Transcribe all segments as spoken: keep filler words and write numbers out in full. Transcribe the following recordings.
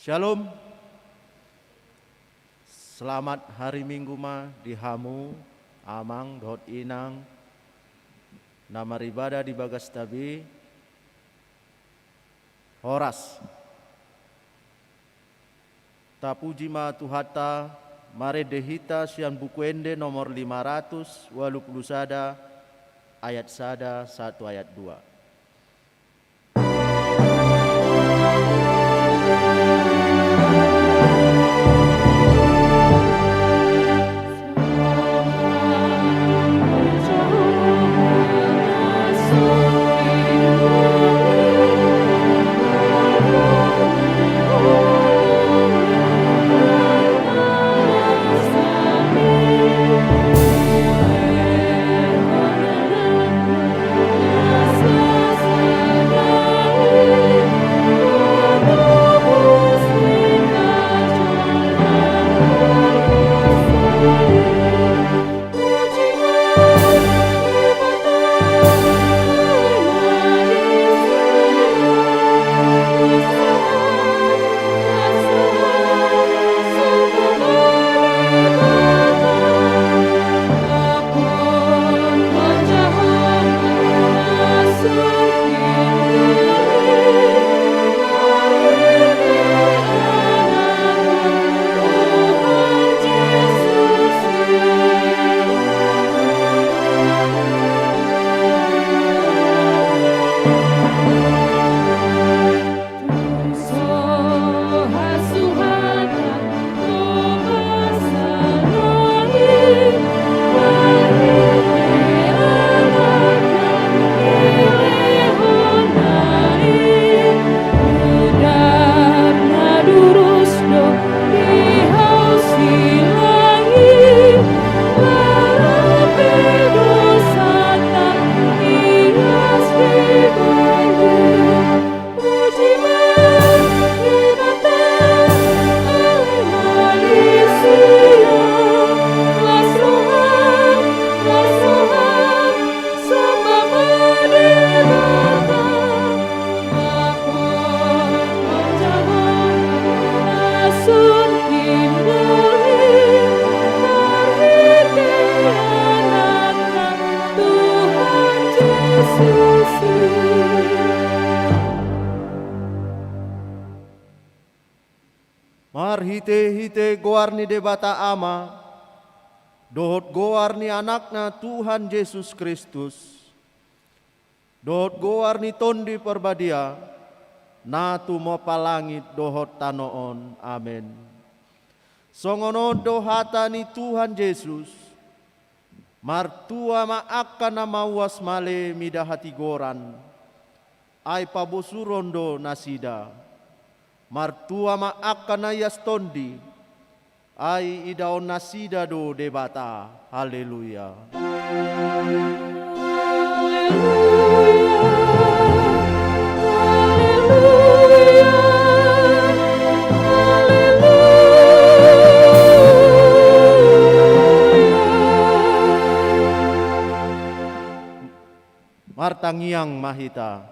Shalom. Selamat hari Minggu ma di hamu, amang dohot inang, na maribadah di bagasta be. Horas. Tapuji ma Tuhanta, marende hita sian Buku Ende nomor lima ratus ualu pulu sada, ayat sada sahat tu ayat dua. Marhitehite goar ni Debata Ama, dohot goar ni Anakna Tuhan Jesus Kristus, dohot goar ni Tondi Parbadia, na tumompa langit dohot tano on. Amen. Songon on do hata ni Tuhan Jesus: Martua ma angka na mauas male mida hatigoran, ai pabosuron do nasida. Martua ma angka na ias tondi, ai idaon nasida do Debata. Haleluya. Haleluya. Haleluya. Haleluya. Martangiang ma hita.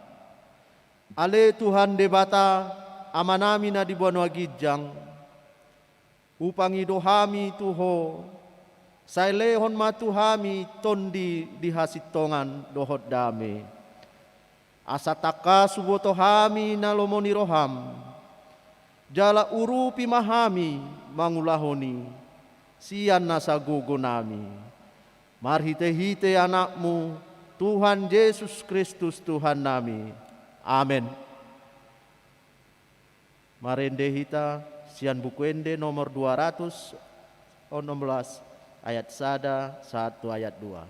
Ale Tuhan Debata, Amanami na di banua ginjang, hupangido hami tu Ho, sai lehon ma tu hami tondi di hasintongan dohot dame. Asa tangkas huboto hami na lomo ni roham, jala urupi ma hami mangulahon i sian nasa gogonami. Marhitehite Anakmu, Tuhan Jesus Kristus Tuhannami. Amen. Marende hita sian Buku Ende nomor dua ratus onom belas, ayat sada sahat tu ayat dua.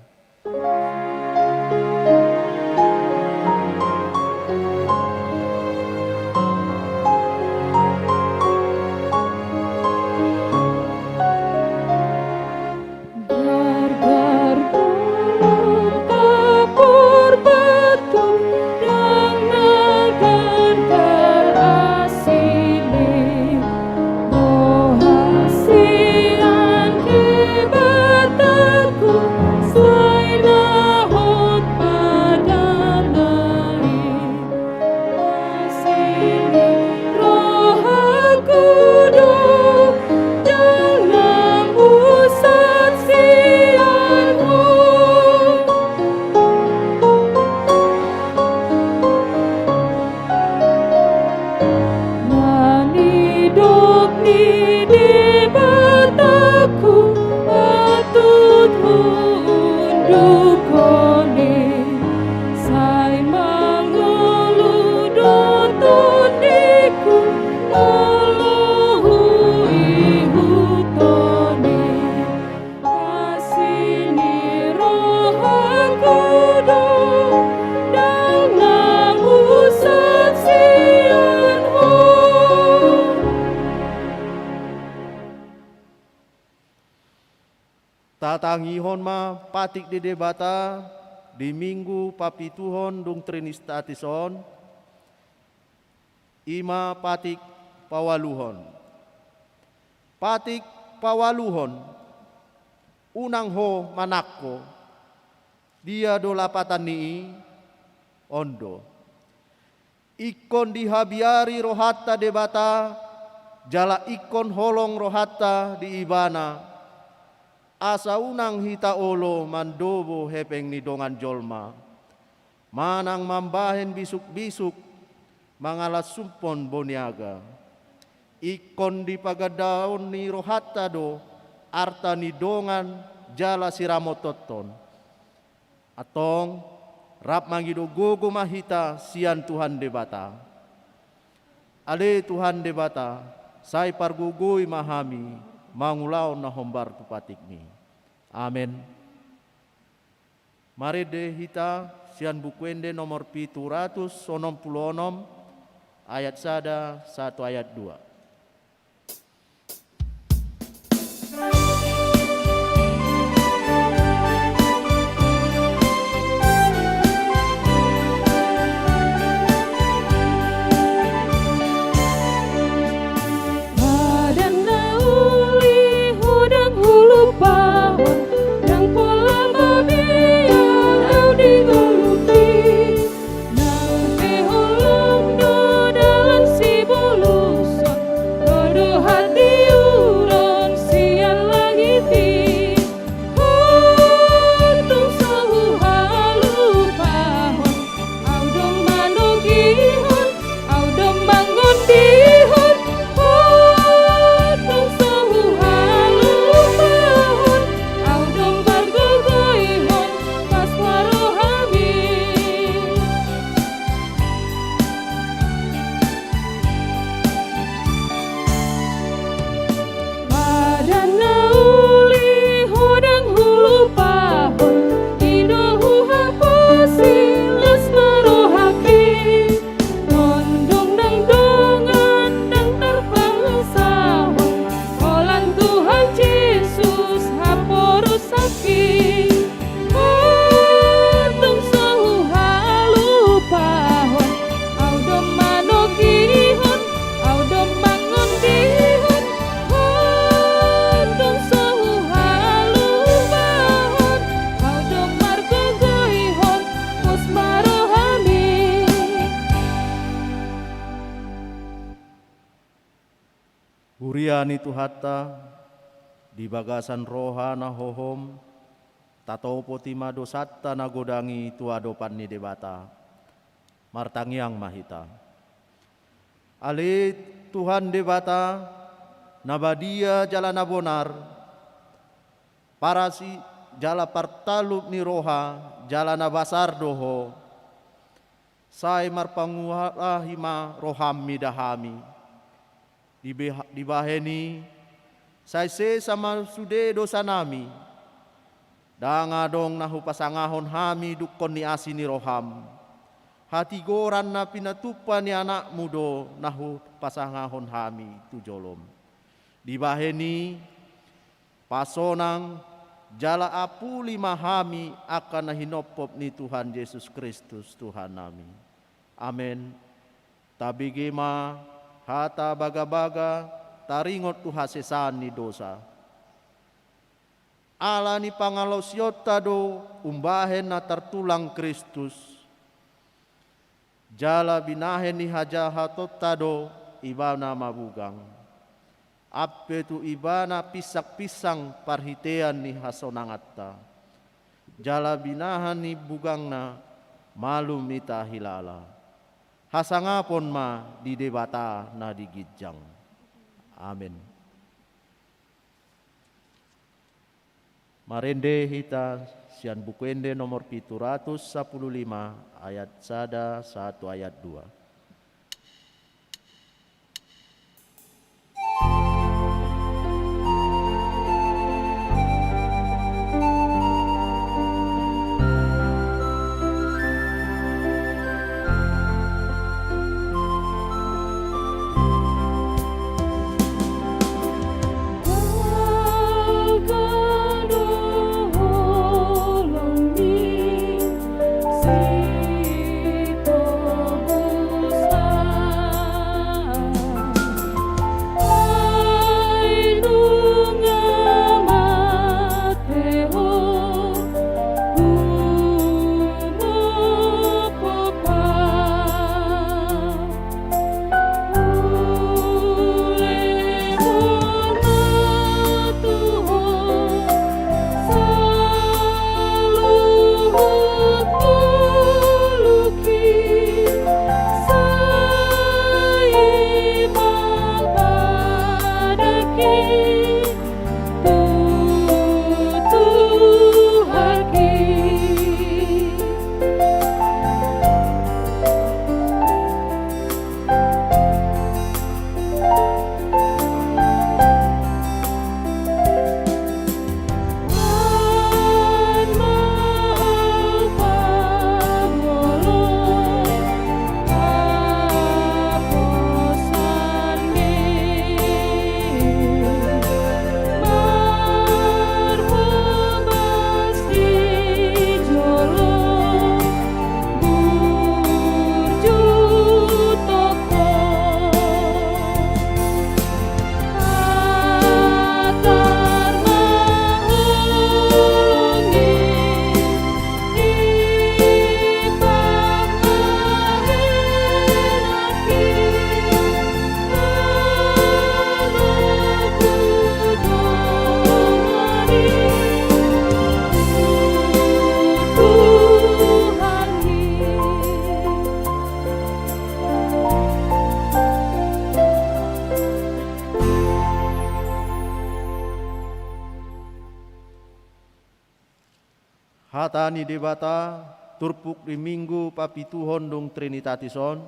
Hon ma patik di Debata di Minggu papituhon dung Trinitatis on, i ma patik paualuhon. Patik paualuhon, unang ho manangko, dia do lapatan ni i, on do. Ingkon dihabiari rohanta Debata, jala ingkon holong rohanta di Ibana, asa unang hita olo mandobo hepeng ni dongan jolma, manang mambahen bisukbisuk mangalashon boniaga. Ingkon di pagandaon ni rohanta do arta ni dongan jala siramotonhon. Antong, rap mangido gogo ma hita sian Tuhan Debata. Ale Tuhan Debata, sai pargogoi ma hami mangulahon na hombar tu patikMi. Amen. Marende hita sian Buku Ende nomor pitu ratus onom pulu onom, ayat sada sahat tu ayat dua. Padan na uli Ho ndang hulupahon, ndang pola mabiar Au di ngolungki. Nang pe holong do dalan sibolushon, Ho do hatiuron sian langit i. Ho tung so huhalupahon, Au do manogihon, Au do mangondihon. Ho tung so huhalupahon, Au do margogoihon, pos ma rohami. Padan na uli Ho ndang hulupahon, i do huhaposi, las ma rohangki. Tondong nang dongan ndang tarpangosahon, holan Tuhan Jesus haporusangki. Ho tung so huhalupahon, Au do manogihon, Au do mangondihon. Ho tung so huhalupahon, Au do margogoihon, pos ma rohami. Huria ni Tuhanta, di bagasan roha na hohom, tatopoti ma dosanta na godang i tu adopan ni Debata. Martangiang ma hita. Ale Tuhan Debata, na badia jala na bonar, parasi jala partalup ni roha, jala na basar do Ho. Sai marpangualahi ma roham mida hami. Dibe-, dibahen i, sai sesa ma sude dosanami. Ndang adong na hupasangahon hami dungkon ni asi ni roham. Hatigoran na pinatumpa ni anakmu do na hupasangahon hami tu jolom. Dibahen i, pasonang jala apuli ma hami angka na hinophop ni Tuhan Jesus Kristus Tuhannami. Amen. Tabege ma hata bagabaga taringot tu hasesaan ni dosa. Ala ni pangalaosionta do umbahen na tartulang Kristus. Jala binahen ni hajahatonta do Ibana mabugang. Ampe tu Ibana pinsangpinsang parhitean ni hasonanganta. Jala binahen ni bugangna malum hita hilala. Hasangapon ma di Debata na di ginjang. Amen. Marende hita sian Buku Ende nomor pitu ratus sampulu lima, ayat sada sahat tu ayat dua. Hata ni Debata, turpuk di Minggu papituhon dung Trinitatis on,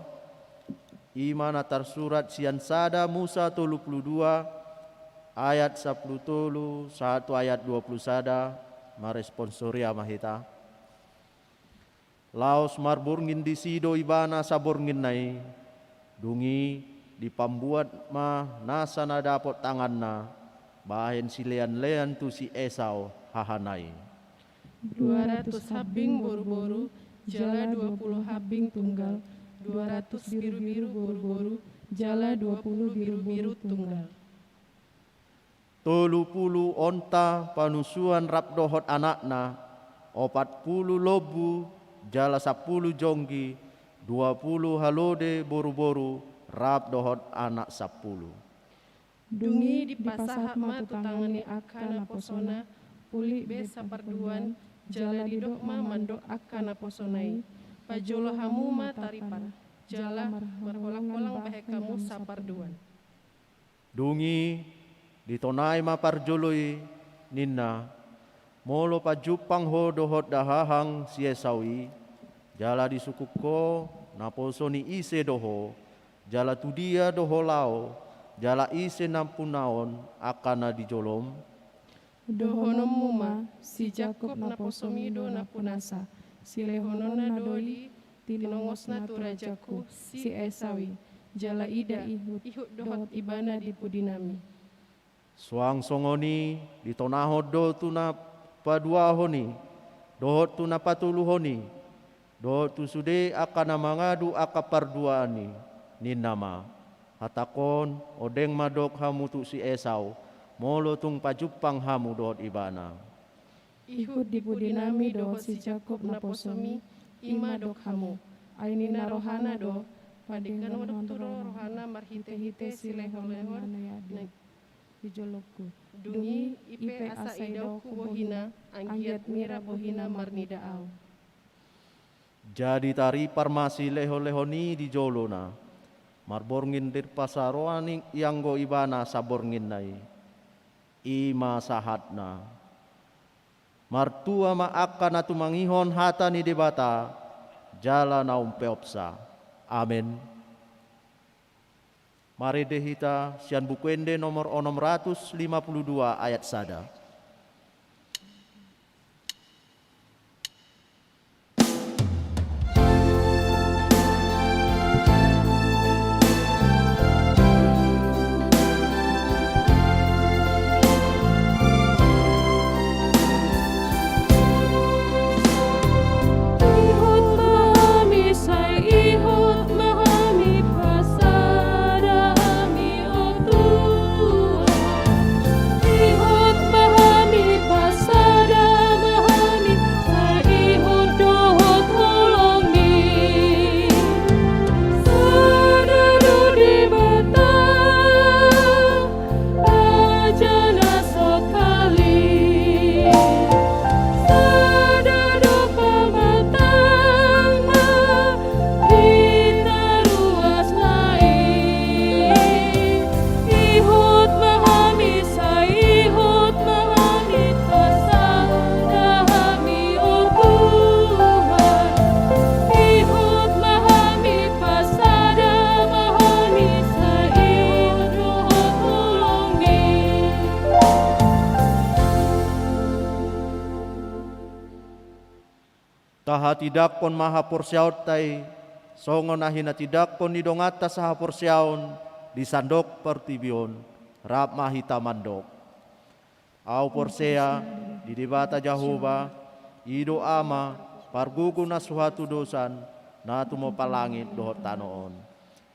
i ma na tarsurat sian sada Musa tolu pulu dua, ayat sampulu tolu sahat tu ayat dua pulu sada, maresponsoriam ma hita. Laos marborngin disi do ibana sabornginna i, dung i dipambuat ma nasa na dapot tanganna, bahen sileanlean tu si Esau hahana i. Dua ratus hambing boruboru, jala dua pulu hambing tunggal, dua ratus birubiru boruboru, jala dua pulu birubiru tunggal. Tolu pulu onta panusuan rap dohot anakna, opat pulu lombu, jala sampulu jonggi, dua pulu halode boruboru, rap dohot anak sampulu. Dung i dipasahat ma tu tangan ni angka naposona, pulik be saparduan, jala didok ma mandok angka naposona i: Pajolo hamu ma taripar, jala marholangholang bahen hamu saparduan. Dung i ditonai ma parjolo i, ninna: Molo pajumpang ho dohot dahahang si Esau i, jala disungkun ho naposo ni ise do ho, jala tu dia do ho laho, jala ise nampuna on angka na di jolom? Dohononmu ma: Si Jakkob naposomi do nampunasa, silehononna do i tinongosna tu rajangku si Esau i, jala ida, ihut dohot ibana di pudinami. Suang songon i ditonahon do tu na paduahon i, dohot tu na patoluhon i, dohot tu sude angka na mangadu angka parduaan i, ninna ma: Hatangkon, ondeng ma dok hamu tu si Esau, molo tung pajumpang hamu dohot ibana. Ihut di pudinami dohot si Jakkob naposomi, i ma dok hamu. Ai ninna rohana do: Padengganhon tu rohana marhitehite silehonlehon na di jolongku. Dung i, i pe asa idaonku bohina, anggiat mira bohina marnida ahu. Jadi taripar ma silehonlehon i di jolona. Marborngin dirpasaroan i, ianggo ibana sabornginna i. I ma sahatna. Martua ma angka na tumangihon hata ni Debata, jala na umpeopsa. Amen. Marende hita sian Buku Ende nomor onom ratus lima pulu dua ayat sada. Ihut ma hami, sai ihut ma hami, pasada hami, o Tuhan. Ihut ma hami, pasada ma hami, sai ihut dohot holongmi. Sada do Debata, Raja na sokali. Sada do pamatangna, hita ruas nai. Ihut ma hami, sai ihut ma hami, pasada hami, o Tuhan. Ihut ma hami, pasada ma hami, sai ihut dohot holongmi. Tahatindangkon ma haporseaonta i, songon na hinatindangkon ni donganta sahaporseaon di sandok portibi on, rap ma hita mandok. Ahu porsea di Debata Jahowa, i do Ama, pargogo na so hatudosan, na tumompa langit dohot tano on.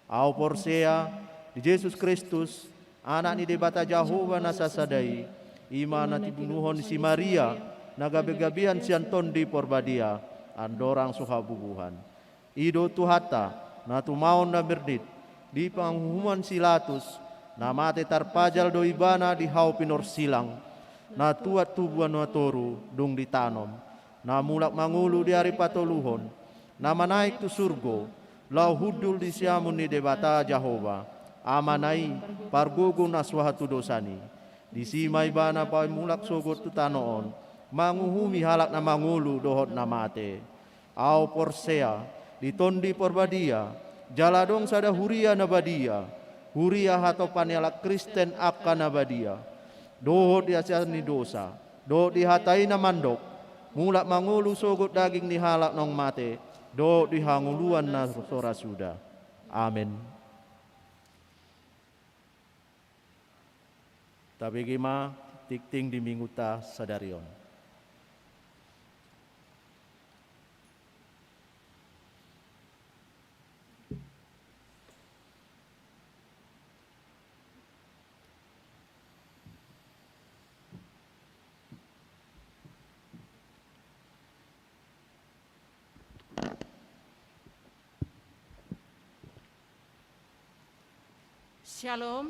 Ahu porsea di Jesus Kristus, Anak ni Debata Jahowa na sasada i, i ma na tibunuhon ni si Maria, na gabegabean sian Tondi Parbadia, andorang so habubuhan. I do Tuhanta, na tumaon na merdit, di panguhuman si Latus, na mate tarpajal do ibana di hau pinorsilang, na tuat tubu na toru dung ditanom, na mulak mangolu di ari patoluhon, na manaek tu surgo, laho hundul di siamun ni Debata Jahowa, Amana i, pargogo na so hatudosan i. Disi ma ibana paimulak sogot tu tano on, Manguhumi halak na mangolu dohot na mate. Ahu porsea di Tondi Porbadia, jala adong sada huria na badia, huria hatopan ni halak Kristen angka na badia, dohot di hasian ni dosa, dohot di hata i na mandok, mulak mangolu sogot daging ni halak naung mate, dohot di hangoluan na so ra suda. Amen. Tabege ma tingting di Minggunta sadari on. Syalom.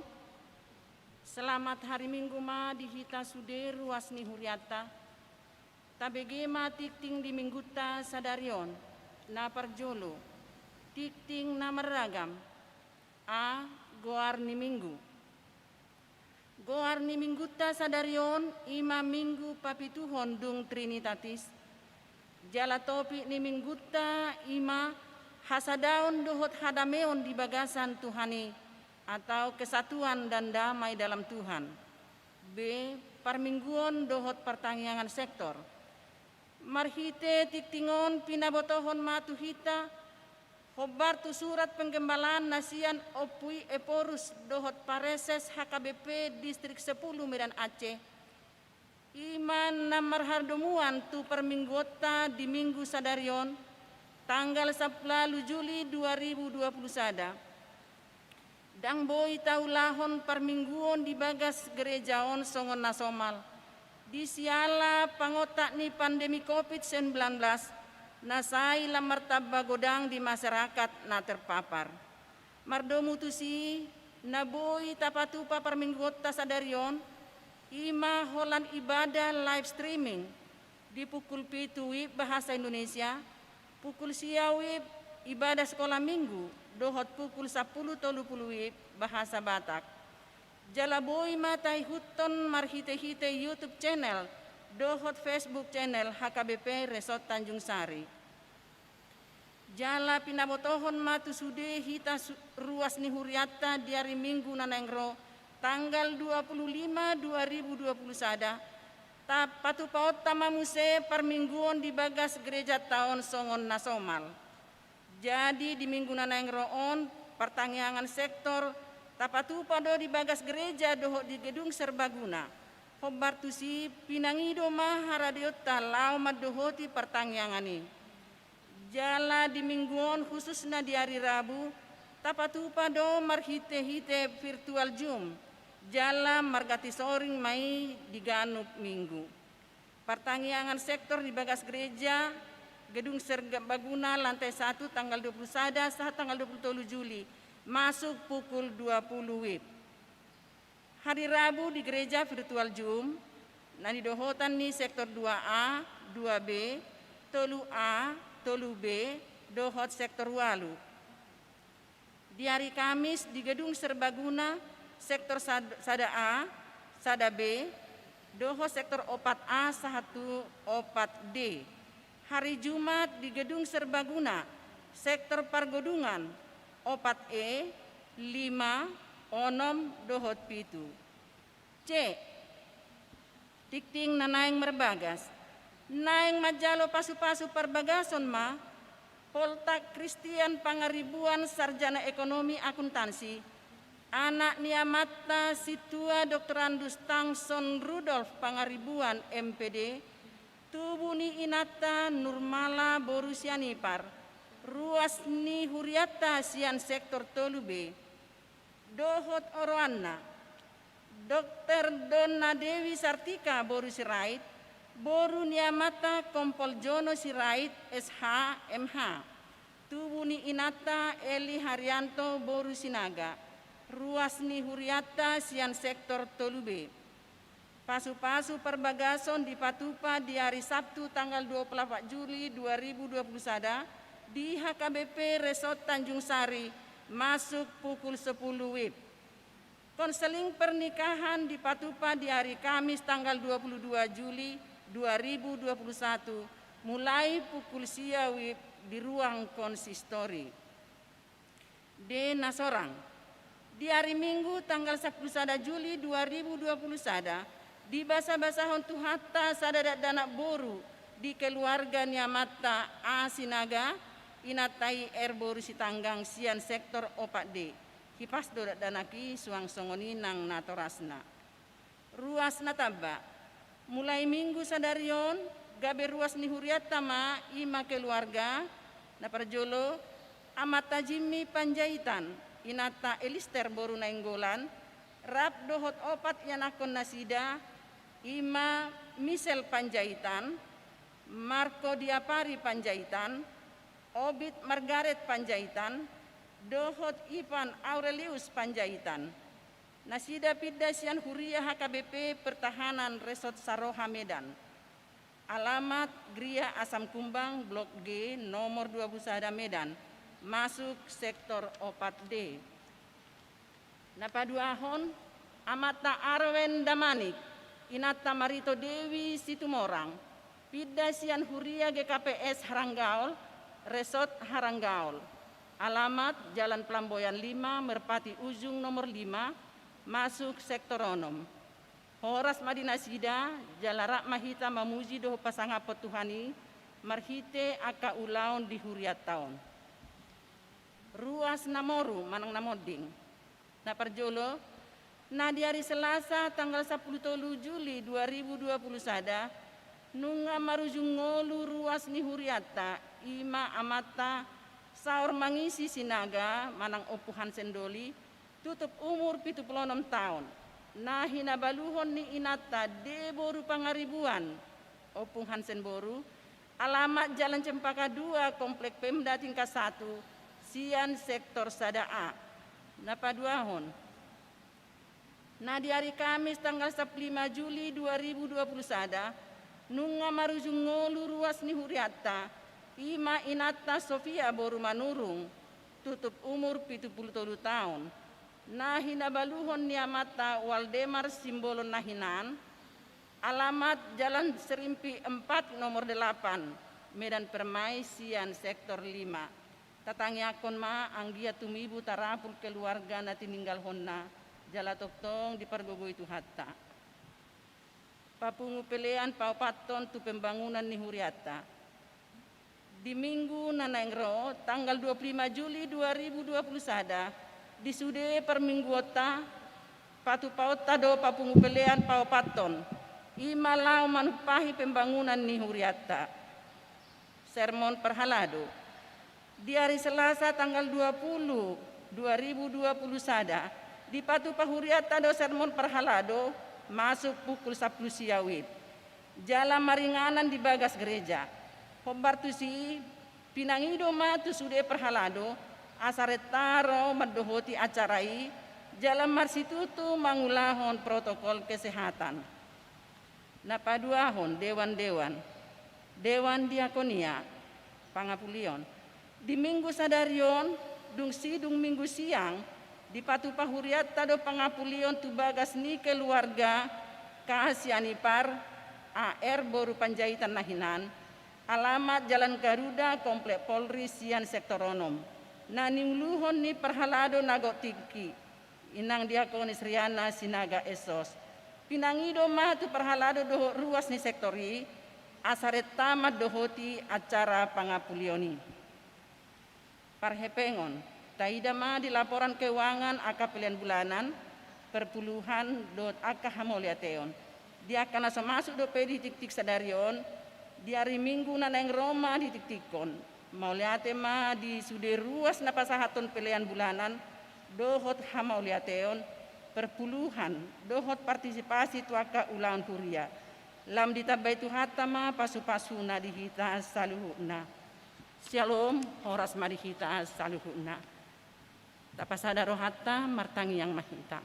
Selamat hari Minggu ma di hita sude ruas ni hurianta. Tabege ma tingting di Minggunta sadari on. Na parjolo, tingting na marragam. A. Goar ni Minggu. Goar ni Minggunta sadari on i ma Minggu Papituhon dung Trinitatis. Jala topik ni Minggunta i ma hasadaon dohot hadameon di bagasan Tuhan i, atau kesatuan dan damai dalam Tuhan. B. Parmingguon dohot partangiangan sektor. Marhite tingting on pinabotohon ma tu hita hombar tu surat penggembalaan na sian Ompu i Ephorus dohot Pareses H K B P Distrik Sepuluh Medan Aceh. I ma na marhadomuan tu parmingguonta di Minggu sadari on, tanggal sampulu ualu Juli dua ribu dua pulu sada. Ndang boi taulahon parmingguon di bagas gereja on songon na somal. Di siala pangontak ni pandemi covid sembilan belas, na sai lam martamba godang di masyarakat na terpapar. Mardomu tusi, na boi tapatupa parmingguonta sadari on, i ma holan ibadah live streaming, di pukul pitu WIB bahasa Indonesia, pukul sia WIB ibadah sekolah minggu, dohot pukul sampulu tolu pulu WIB bahasa Batak. Jala boi ma taihuthon marhite-hite YouTube channel dohot Facebook channel H K B P Resort Tanjung Sari. Jala pinabotohon ma tu sude hita su-, ruas ni hurianta di ari Minggu na naeng ro, tanggal dua pulu lima dua ribu dua pulu sada, tapatupaonta ma muse parmingguon di bagas gerejanta on songon na somal. Jadi di Minggu na naeng ro on, partangiangan sektor tapatupa do di bagas gereja dohot di gedung serbaguna. Hombar tusi pinangido ma haradeonta laho mandohoti partangiangan i. Jala di Minggu on, khususna di ari Rabu, tapatupa do marhite-hite virtual Zoom, jala marganti soring ma i di ganup Minggu. Partangiangan sektor di bagas gereja, gedung serbaguna, lantai satu, tanggal dua puluh sada sahat tanggal dua puluh tolu Juli, masuk pukul dua puluh WIB. Hari Rabu di gereja virtual Zoom, na nidohotan ni sektor dua A, dua B, tolu A, tolu B, dohot sektor ualu. Di ari Kamis di gedung serbaguna, sektor sad-, sada A, sada B, dohot sektor opat A sahat tu opat D. Hari Jumat di gedung serbaguna, sektor pargodungan, opat E, lima, onom, dohot pitu. C. Tingting na naeng marbagas. Naeng manjalo pasu-pasu parbagason ma, Poltak Christian Pangaribuan, sarjana ekonomi akuntansi, anak ni amanta Sintua Doktorandus Tangson Rudolf Pangaribuan, M P D, tubu ni inanta Nurmala boru Sianipar, ruas ni hurianta sian sektor tolu B, dohot oroanna, Doktor Donna Dewi Sartika boru Sirait, boru ni amanta Kompol Jono Sirait, S H, M H. Tubu ni inanta Eli Haryanto boru Sinaga, ruas ni hurianta sian sektor tolu B. Pasu-pasu parbagason dipatupa di ari Sabtu tanggal dua puluh opat Juli dua ribu dua puluh sada di H K B P Resort Tanjung Sari, masuk pukul sepuluh WIB. Konseling pernikahan dipatupa di ari Kamis tanggal dua puluh dua Juli dua ribu dua puluh satu, mulai pukul sia WIB di ruang konsistori. D na sorang. Di ari Minggu tanggal sampulu sada Juli dua ribu dua puluh sada, dibasabasahon Tuhanta sada dakdanak boru di keluarga ni amanta A Sinaga, inanta i R boru Sitanggang sian sektor opat D. Hipas do dakdanak i suang songon i nang natorasna. Ruas na tamba. Mulai Minggu sadari on, gabe ruas ni hurianta ma i ma keluarga, na parjolo, amanta Jimmy Panjaitan, inanta Elister boru Nainggolan, rap dohot opat ianakhon nasida, i ma Michel Panjaitan, Marco Diapari Panjaitan, Obit Margaret Panjaitan, dohot Ivan Aurelius Panjaitan. Nasida pinda sian huria H K B P Pertahanan Resort Saroha Medan. Alamat Gria Asam Kumbang, Blok G, nomor dua puluh sada Medan, masuk sektor opat D. Na paduahon, amanta Arwen Damanik, inanta Marito Dewi Situmorang, pinda sian huria G K P S Haranggaol, Resort Haranggaol. Alamat Jalan Pelamboyan lima, Merpati Ujung nomor lima, masuk sektor onom. Horas ma di nasida, jala rap ma hita mamuji dohot pasangaphon Tuhan i, marhite angka ulaon di hurianta on. Ruas na moru manang na monding. Na parjolo, na di ari Selasa tanggal sampulu tolu Juli dua ribu dua puluh sada, nunga marujung ngolu ruas ni hurianta, i ma amanta Saur Mangisi Sinaga manang Ompu Hansen Doli, tutup umur pitu pulu onom taon. Na hinabaluhon ni inanta D boru Pangaribuan, Ompu Hansen boru, alamat Jalan Cempaka dua, Komplek Pemda tingkat satu, sian sektor sada A. Na paduahon. Na di ari Kamis tanggal sampulu lima Juli dua ribu dua puluh sada, nunga marujung ngolu ruas ni hurianta, i ma inanta Sofia boru Manurung, tutup umur pitu pulu tolu taon. Na hinabaluhon ni amanta Waldemar Simbolon na hinan, alamat Jalan Serimpi empat nomor delapan, Medan Permai sian sektor lima. Tatangiangkon ma anggiat tumibu tarapul keluarga na tininggalhonna, jala tongtong dipargogoi Tuhanta. Papungu pelean paopathon tu pembangunan ni hurianta. Di Minggu na naeng ro, tanggal dua puluh lima Juli dua ribu dua puluh sada, di sude parmingguonta, patupaonta do papungu pelean paopathon, i ma laho manumpahi pembangunan ni hurianta. Sermon parhalado. Di ari Selasa tanggal dua puluh, dua ribu dua puluh sada, dipatupa hurianta do sermon parhalado, masuk pukul sampulu sia WIB. Jala maringanan di bagas gereja. Hombar tusi, pinangido ma tu sude parhalado, asa renta ro mandohoti acara i, jala marsitutu mangulahon protokol kesehatan. Na paduahon, dewan-dewan. Dewan diakonia, pangapulion. Di Minggu sadari on, dung sidung Minggu siang, dipatupa hurianta do pangapulion tu bagas ni keluarga, K sian ipar, A R boru Panjaitan na hinan, alamat Jalan Garuda, Komplek Polri sian sektor onom. Na niuluhon ni parhalado na gok tingki, Inang Diakonis Riana Sinaga S Sos. Pinangido ma tu parhalado dohot ruas ni sektor i, asa renta mandohoti acara pangapulion i. Parhepengon, taida ma di laporan keuangan angka pelean bulanan, perpuluhan, dohot angka hamauliateon. Di angka na so masuk dope di tiktik sadari on, di ari Minggu na naeng ro ma ditiktikkon. Mauliate ma di sude ruas na pasahathon pelean bulanan, dohot hamauliateon, perpuluhan, dohot partisipasi tu angka ulaon huria. Lam ditambai Tuhanta ma pasupasuna di hita saluhutna. Syalom, horas ma di hita saluhutna. Tapasada rohanta, martangiang ma hita.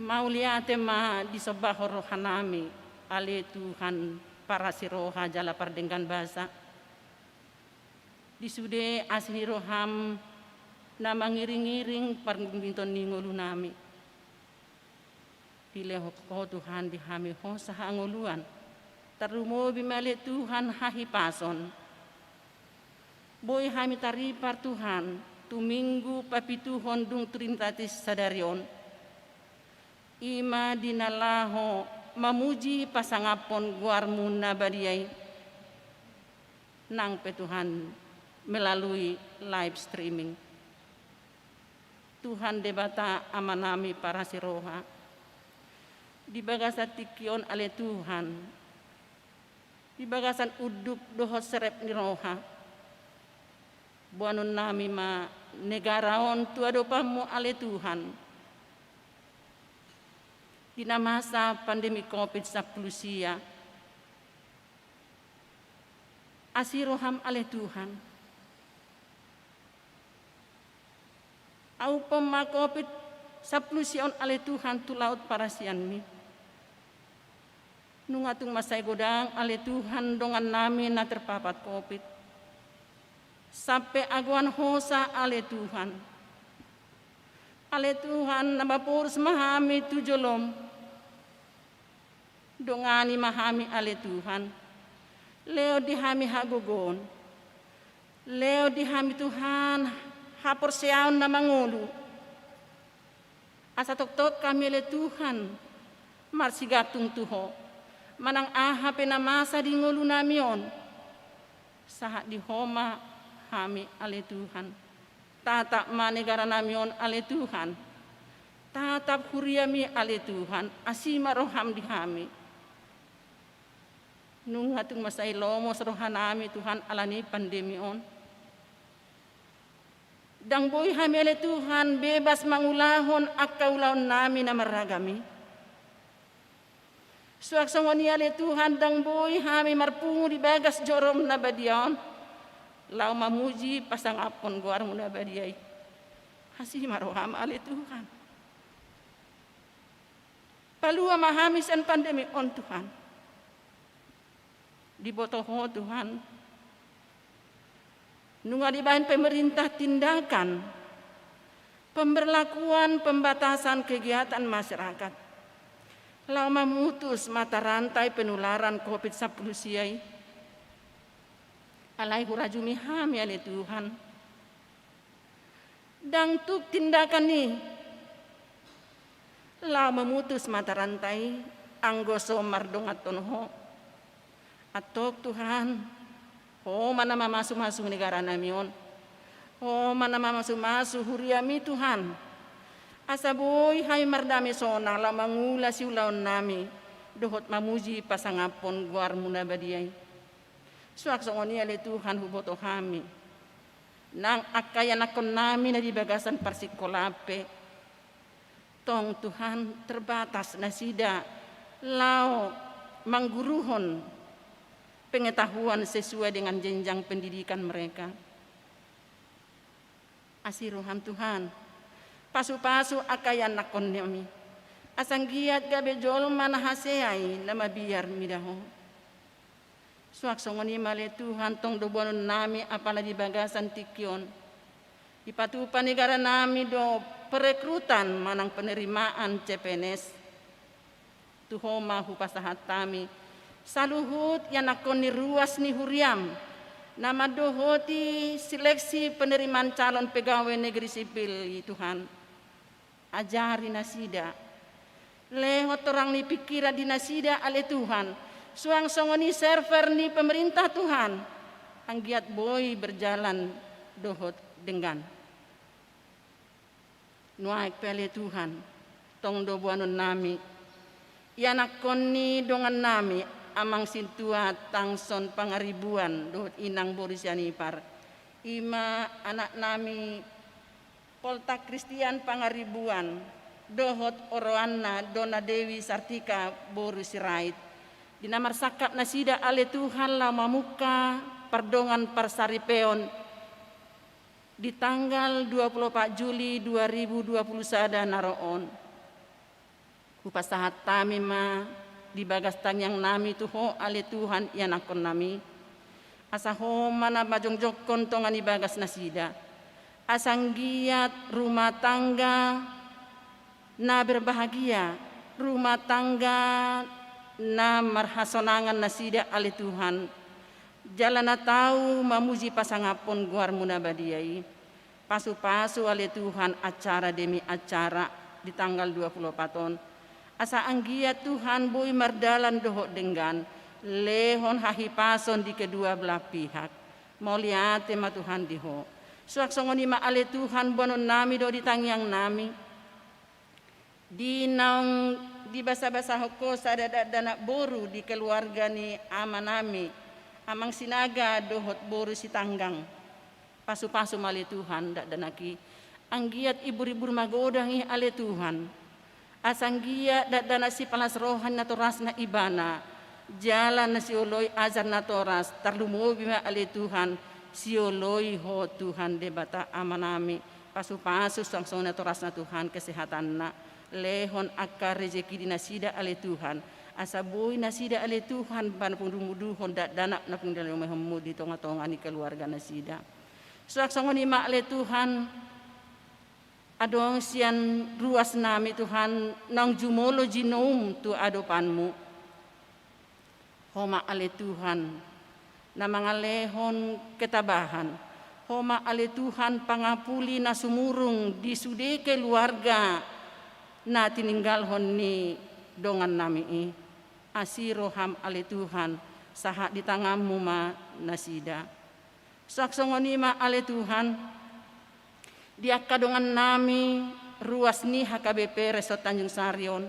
Mauliate ma disombahon rohanami, ale Tuhan parasi roha jala pardenggan basa. Di sude asi ni roham na mangiringiring pargumbiton ni ngolunami. Dilehon Ho Tuhan di hami hosa hangoluan, tarlumobi ma ale Tuhan hahipason. Boi hami taripar Tuhan tu Minggu papituhon dung Trinitatis sadari on, i ma di na laho mamuji pasangaphon goarmu na badia i, nang pe Tuhan melalui live streaming. Tuhan Debata Amanami parasi roha, di bagasan tingki on ale Tuhan, di bagasan unduk dohot serep ni roha, boanonnami ma negara on tu adopanmu ale Tuhan. Di na masa pandemi Covid sampulu sia, asi roham ale Tuhan. Auphon ma Covid sampulu sia on ale Tuhan tu laut parasianmi. Nunga tung mansai godang ale Tuhan dongannami na terpapar Covid, sampe agoan hosa ale Tuhan. Ale Tuhan, na maporus ma hami tu jolom. Dongani ma hami ale Tuhan. Lehon di hami hagogoon. Lehon di hami Tuhan haporseaon na mangolu, asa tongtong hami ale Tuhan marsigantung tu Ho manang aha pe na masa di ngolunami on. Sahat di Ho ma hami ale Tuhan. Tatap ma negaranami on ale Tuhan. Tatap huriami ale Tuhan, asi ma roham di hami. Nunga tung mansai lomos rohanami Tuhan ala ni pandemi on. Ndang boi hami ale Tuhan bebas mangulahon angka ulaonnami na marragam i. Suang songon i ale Tuhan, ndang boi hami marpungu di bagas jorom na badia on, laho mamuji pasangaphon goarmu na badia i. Asi ma roham ale Tuhan. Palua ma hami sian pandemi on Tuhan. Diboto Ho Tuhan, nunga dibahen pemerintah tindakan pemberlakuan pembatasan kegiatan masyarakat laho mamutus mata rantai penularan Covid sampulu sia i. Alai hurajumi hami ale Tuhan, ndang tuk tindakan i laho mamutus mata rantai anggo so mardonganhon Ho. Antong Tuhan, Ho ma na mamasumasu negaranami on. Ho ma na mamasumasu huriami Tuhan, asa boi hami mardame sonang laho mangula siulaonnami dohot mamuji pasangaphon goarmu na badia i. Suang songon i ale Tuhan huboto hami nang angka ianakhonnami na di bagasan parsikolaan pe. Tong Tuhan terbatas nasida laho mangguruhon pengetahuan sesuai dengan jenjang pendidikan mereka. Asi roham Tuhan, pasupasu angka ianakhonnami, asa anggiat gabe jolma na hasea i na mabiar mida Ho. Suang songon i ma ale Tuhan tong do boanonnami apala di bagasan tingki on. Dipatupa negaranami do perekrutan manang penerimaan C P N S. Tu Ho ma hupasahat hami saluhut ianakhon ni ruas ni huriam na mandohoti seleksi penerimaan calon pegawai negeri sipil i Tuhan. Ajari nasida. Lehon torang ni pingkiran di nasida ale Tuhan. Suang songon i server ni pemerintah Tuhan, anggiat boi berjalan dohot denggan. Nuaeng pe ale Tuhan, tong do boanonnami ianakhon ni dongannami Amang Sintua Tangson Pangaribuan dohot inang boru Sianipar, i ma anaknami Poltak Kristian Pangaribuan dohot oroanna Dona Dewi Sartika boru Sirait, di na marsangkap nasida ale Tuhan laho mamungka pardongan parsaripeon di tanggal dua puluh opat Juli dua ribu dua puluh sada na ro on. Hupasahat hami ma di bagas tangiangnami tu Ho ale Tuhan ianakhonnami, asa Ho ma na majongjongkon tonga ni bagas nasida, asa anggiat rumah tangga na berbahagia, rumah tangga na marhasonangan nasida ale Tuhan, jala na tau mamuji pasangaphon goarmu na badia i. Pasupasu ale Tuhan acara demi acara di tanggal dua puluh opat on. Asa anggiat Tuhan boi mardalan dohot denggan, lehon hahipason di kedua belah pihak. Mauliate ma Tuhan di Ho. Suang songon i ma ale Tuhan boanonnami dohot di tangiangnami. Di naung dibasabasahon Ho sada dakdanak boru di keluarga ni amanami, Amang Sinaga dohot boru Sitanggang. Pasupasu ma ale Tuhan dakdanak i, anggiat iburibur magodang i ale Tuhan. Asa anggiat dakdanak sipalas roha ni natorasna ibana, jala na sioloi ajar natoras, tarlumobi ma ale Tuhan, sioloi Ho Tuhan Debata amanami. Pasupasu suang songon i natorasna Tuhan kesehatanna, lehon angka rejeki di nasida ale Tuhan, asa boi nasida ale Tuhan pamudumuduhon dakdanak na pinarlehonmu di tongatonga ni keluarga nasida. Suang songon i ma ale Tuhan, adong sian ruasnami Tuhan naung jumolo jinoum tu adopanmu. Ho ma ale Tuhan na mangalehon ketabahan. Ho ma ale Tuhan pangapuli na sumurung di sude keluarga na tininggalhon ni dongannami i. Asi roham ale Tuhan, sahat di tanganmu ma nasida. Suang songon i ma ale Tuhan, di angka dongannami ruas ni H K B P Resort Tanjung Sari on,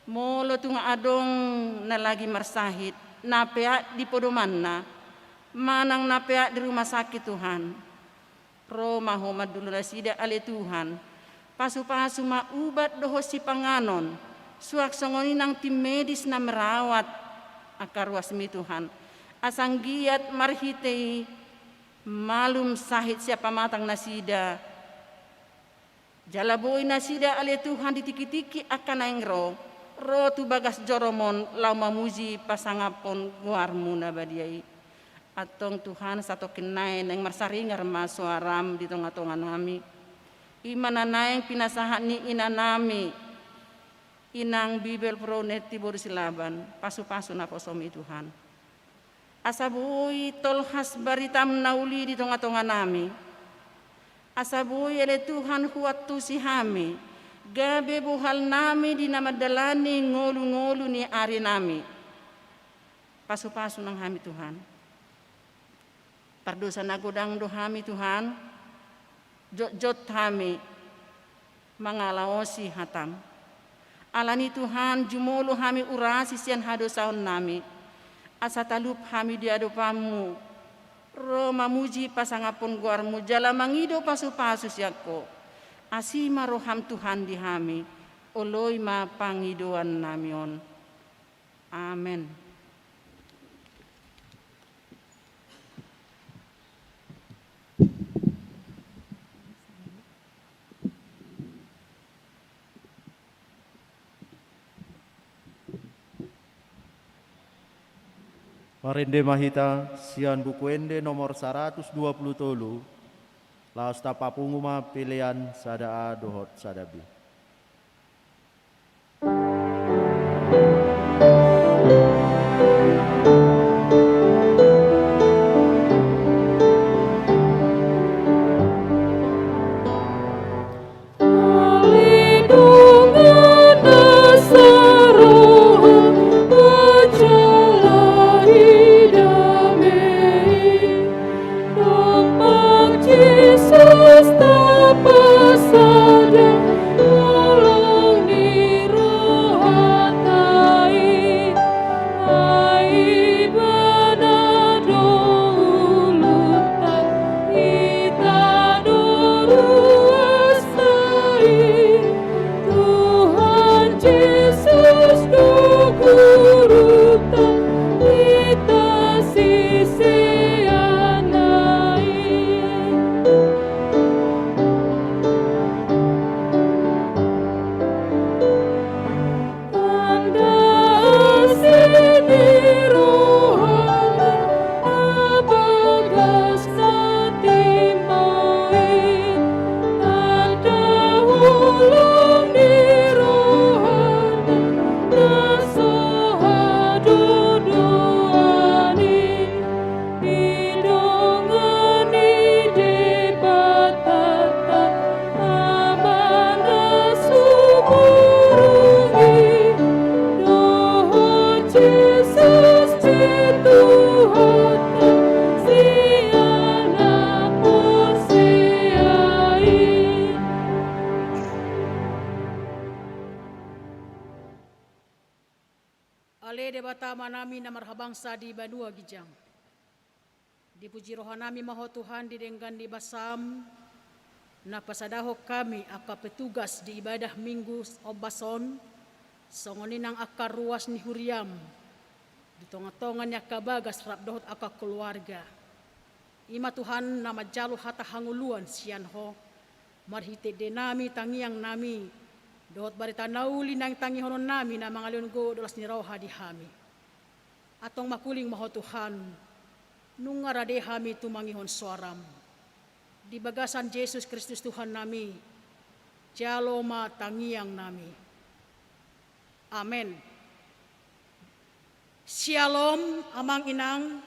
molo tung adong na lagi marsahit, na peak di podomanna, manang na peak di rumah sakit Tuhan, ro ma Ho mandulu nasida ale Tuhan. Pasupasu ma ubat dohot sipanganon, suang songon i nang tim medis na merawat angka ruasmi Tuhan. Asa anggiat marhite i malum sahit sian pamatang nasida. Jala boi nasida ale Tuhan di tingkitingki angka naeng ro, ro tu bagas joromon laho mamuji pasangaphon goarmu na badia i. Antong Tuhan satongkin nai naeng marsaringar ma soaram di tongatonganami. I ma na naeng pinasahat ni inanami, Inang Bibel Purwo Neti boru Silaban, pasupasu naposom i Tuhan. Asa boi tolhas baritam na uli di tongatonganami. Asa boi ale Tuhan huantusi hami, gabe bohalnami di na mandalani ngolungolu ni arinami. Pasupasu nang hami Tuhan. Pardosa na godang do hami Tuhan, jotjot hami mangalaosi hatam. Alani Tuhan jumolo hami urasi sian hadosaonnami, asa talup hami di adopanmu, ro mamuji pasangaphon goarmu jala mangido pasupasu sian Ho. Asi ma roham Tuhan di hami, oloi ma pangidoannami on. Amen. Marende ma hita sian Buku Ende nomor saratus dua pulu tolu, laos tapapungu ma pelean sada A dohot sada B. Dompak Jesus tapasada, holong ni rohanta i, ai Ibana do uluta, hita do ruasta i. Tuhan Jesus do guruta, hita siseanna i. Tanda asi ni rohana, na bagas na timbo i. Tanda holong ni rohana, Amanami na marhabangsa di banua ginjang. Dipuji rohanami ma Ho Tuhan di denggan ni basaM, na pasadahon hami angka petugas di ibadah Minggu ombas on, songon i nang angka ruas ni huriaM, di tongatonga ni angka bagas rap dohot angka keluarga. I ma Tuhan na manjalo hata hangoluan sian Ho, marhite denami tangiangnami, dohot barita na uli naeng tangihononnami na mangalehon gogo dohot las ni roha di hami. Antong mangkuling ma Ho Tuhan, nunga rade hami tumangihon soaraM. Di bagasan Jesus Kristus Tuhannami, jalo ma tangiangnami. Amen. Syalom, amang inang.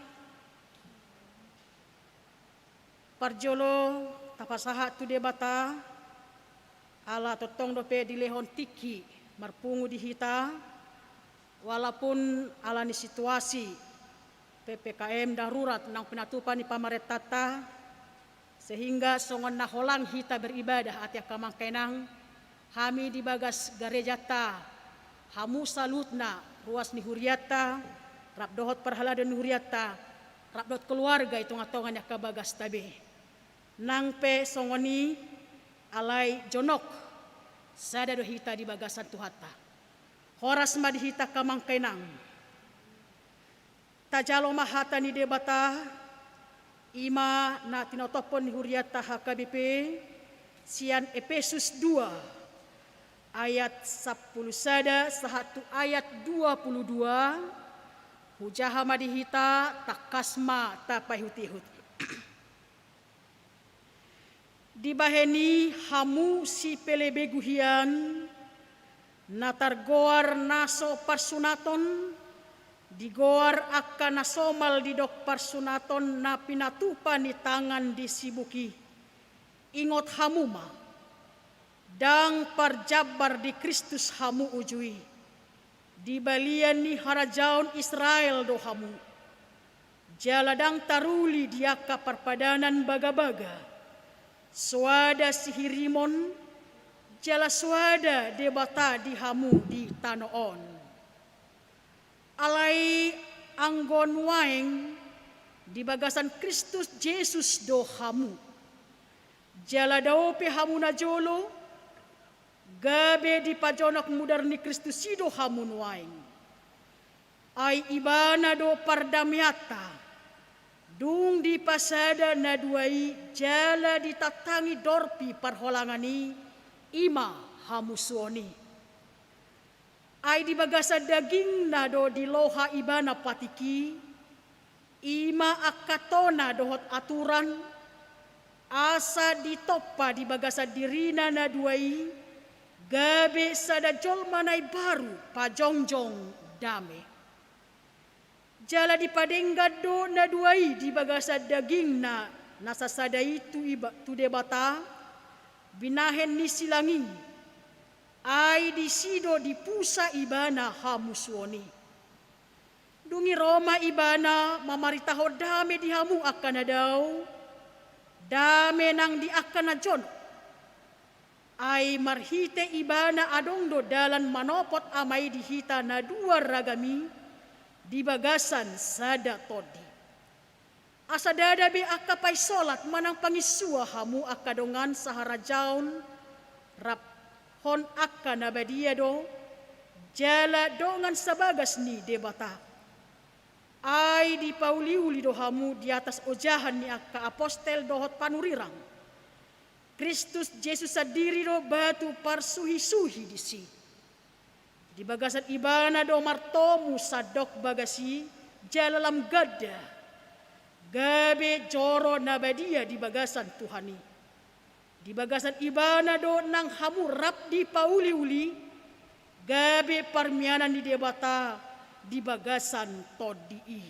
Parjolo tapasahat tu Debata, ala tongtong dope dilehon tingki marpungu di hita, walaupun ala ni situasi P P K M darurat nang pinatupa ni pamarentanta, sehingga songon na holang hita beribadah, atik angka amang inang, hami di bagas garejanta, hamu saluhutna, ruas ni hurianta, rap dohot parhalado ni hurianta, rap dohot keluarga i tongatonga ni angka bagasta be. Nang pe songon i, alai jonok, sada do hita di bagasan Tuhanta. Horas ma di hita angka amang inang. Tajalo ma hata ni Debata, i ma na tinotophon ni hurianta H K B P, sian Epesus dua, ayat sampulu sada sahat tu ayat dua pulu dua, hujaha ma di hita, tangkas ma tapaihutihut. Dibahen i hamu sipelebegu hian, na targoar na so parsunaton, digoar angka na somal didok parsunaton na pinatupa ni tangan di sibuk i. Ingot hamu ma, ndang parjambar di Kristus hamu uju i. Di balian ni harajaon Israel do hamu. Jala ndang taruli di angka parpadanan bagabaga. Soada sihirimon, jala soada Debata di hamu di tano on. Alai anggo nuaeng di bagasan Kristus Jesus do hamu. Jala dao pe hamu najolo, gabe dipajonok mudar ni Kristus i do hamu nuaeng. Ai Ibana do pardameanta, dung dipasada na dua i jala ditantangi dorpi parholangan i, i ma hamusuon i. Ai di bagasan dagingna do diloha Ibana patik i, i ma angka tona dohot aturan, asa ditompa di bagasan dirina na dua i, gabe sada jolma na imbaru pajongjong dame. Jala dipadenggan do na dua i di bagasan dagingna na sasada i tu iba-, tu Debata, binahen ni silang i, ai disi do dipusa Ibana hamusuon i. Dung i ro ma Ibana mamaritahon dame di hamu angka na dao, dame nang di angka na jonok. Ai marhite Ibana adong do dalan manopot Ama i di hita na dua ragam i di bagasan sada tondi. Asa ndada be angka paisolat manang panginsua hamu angka dongan saharajaon, rap hon angka na badia do, jala dongan sabagas ni Debata. Ai dipauliuli do hamu di atas ojahan ni angka apostel dohot panurirang. Kristus Jesus sandiri do batu parsuhisuhi disi. Di bagasan Ibana do martomu sandok bagas i jala lam ganda, gabe joro na badia di bagasan Tuhan i. Di bagasan Ibana do nang hamu rap dipauliuli, gabe parmianan ni Debata di bagasan tondi i.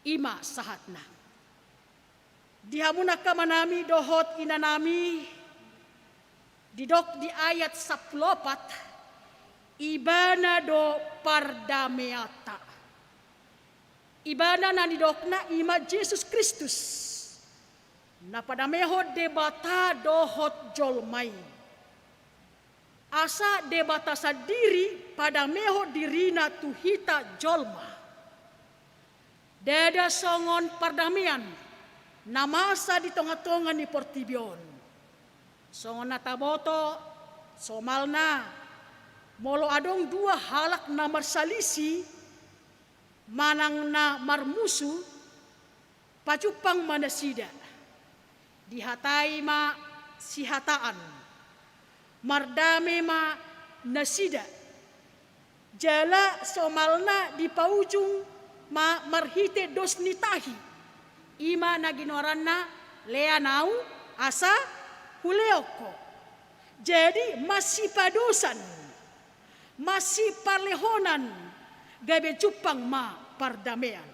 I ma sahatna. Di hamu angka amanami dohot inanami, didok di ayat sampulu opat, Ibana do pardameanta. Ibana na nidokna i ma Jesus Kristus, na padamehon Debata dohot jolma i. Asa Debata sandiri padamehon dirina tu hita jolma. Ndada songon pardamean na masa di tonga-tonga ni portibi on. Songon na taboto, somalna, molo adong dua halak na marsalisi manang na marmusu, pajumpang ma nasida. Dihatai ma sihataan. Mardame ma nasida. Jala somalna dipaujung ma marhite dos ni tahi. I ma na ginoaranna lean au asa huleon ho. Jadi masipadosan, masipalehonan, gabe jumpang ma pardamean.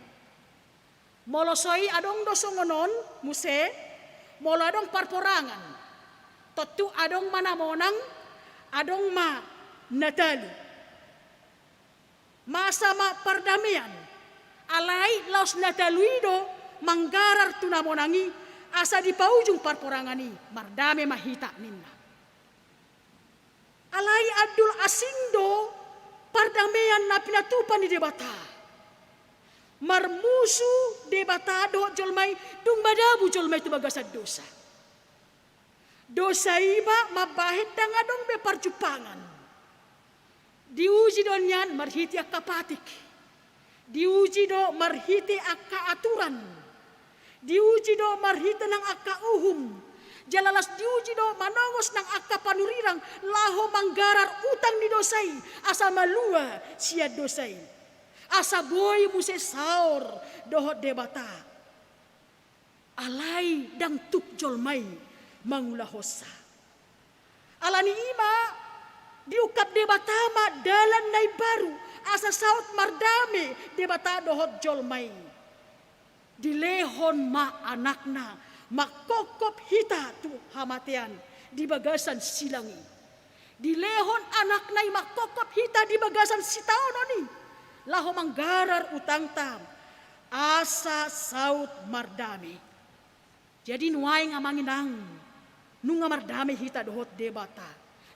Molo so i adong do songon on muse, molo adong parporangan. Tontu adong ma na monang, adong ma na talu. Masa ma pardamean, alai laos na talu i do manggarar tu na monang i, asa dipaujung parporangan i, mardame ma hita ninna. Alai andul asing do pardamean na pinatupa ni Debata. Marmusu Debata dohot jolma i, dung madabu jolma i tu bagasan dosa. Dosa i ma mambahen ndang adong be parjumpangan. Diuji do nian marhite angka patik. Diuji do marhite angka aturan. Diuji do marhite nang angka uhum. Jala laos diuji do manongos nang angka panurirang laho manggarar utang ni dosa i, asa malua sian dosa i. Asa boi muse saor dohot Debata. Alai ndang tuk jolma i mangulahonsa. Alani i ma diungkap Debata ma dalan na imbaru, asa saut mardame Debata dohot jolma i. Dilehon ma anakna mangkophop hita tu hamatean di bagasan silang i. Dilehon anakna i mangkophop hita di bagasan sitaonon i, laho manggarar utangta, asa saut mardame. Jadi nuaeng amang inang, nunga mardame hita dohot Debata.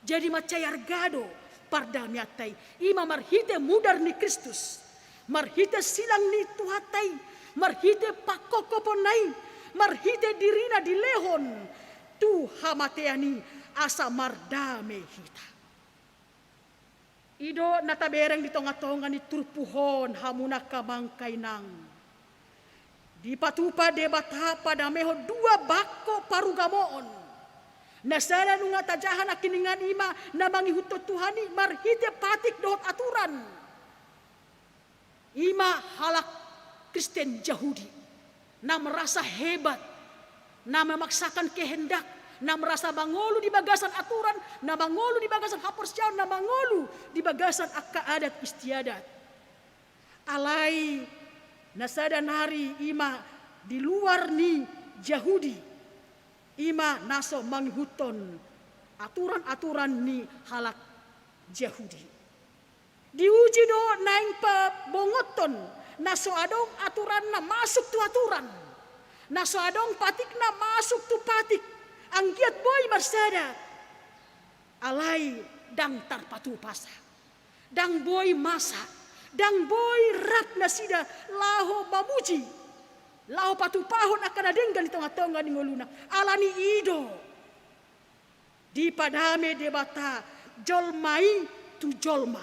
Jadi mansai arga do pardameanta i, i ma marhite mudar ni Kristus, marhite silang ni Tuhanta i, marhite pangkophoponNa i, marhite dirina dilehon tu hamatean i, asa mardame hita. I do na tabereng di tonga-tonga ni turpuk on, hamu angka amang inang. Dipatupa Debata padamehon dua bangko parugamoon. Na sada nunga tajaha nangkiningan, i ma na mangihuthon Tuhan i marhite patik dohot aturan. I ma halak Kristen Jahudi, na merasa hebat, na memaksakan kehendak, na merasa mangolu di bagasan aturan, na mangolu di bagasan haporseaon, na mangolu di bagasan angka adat istiadat. Alai na sada nari, i ma di luar ni Jahudi, i ma na so mangihuthon aturan-aturan ni halak Jahudi. Diuji do naeng pabongothon, na so adong aturanna masuk tu aturan, na so adong patikna masuk tu patik, anggiat boi marsada. Alai ndang tarpatupasa, ndang boi masa, ndang boi rap nasida laho mamuji, laho patupahon angka na denggan di tonga-tonga ni ngoluna. Alani i do dipadame Debata jolma i tu jolma,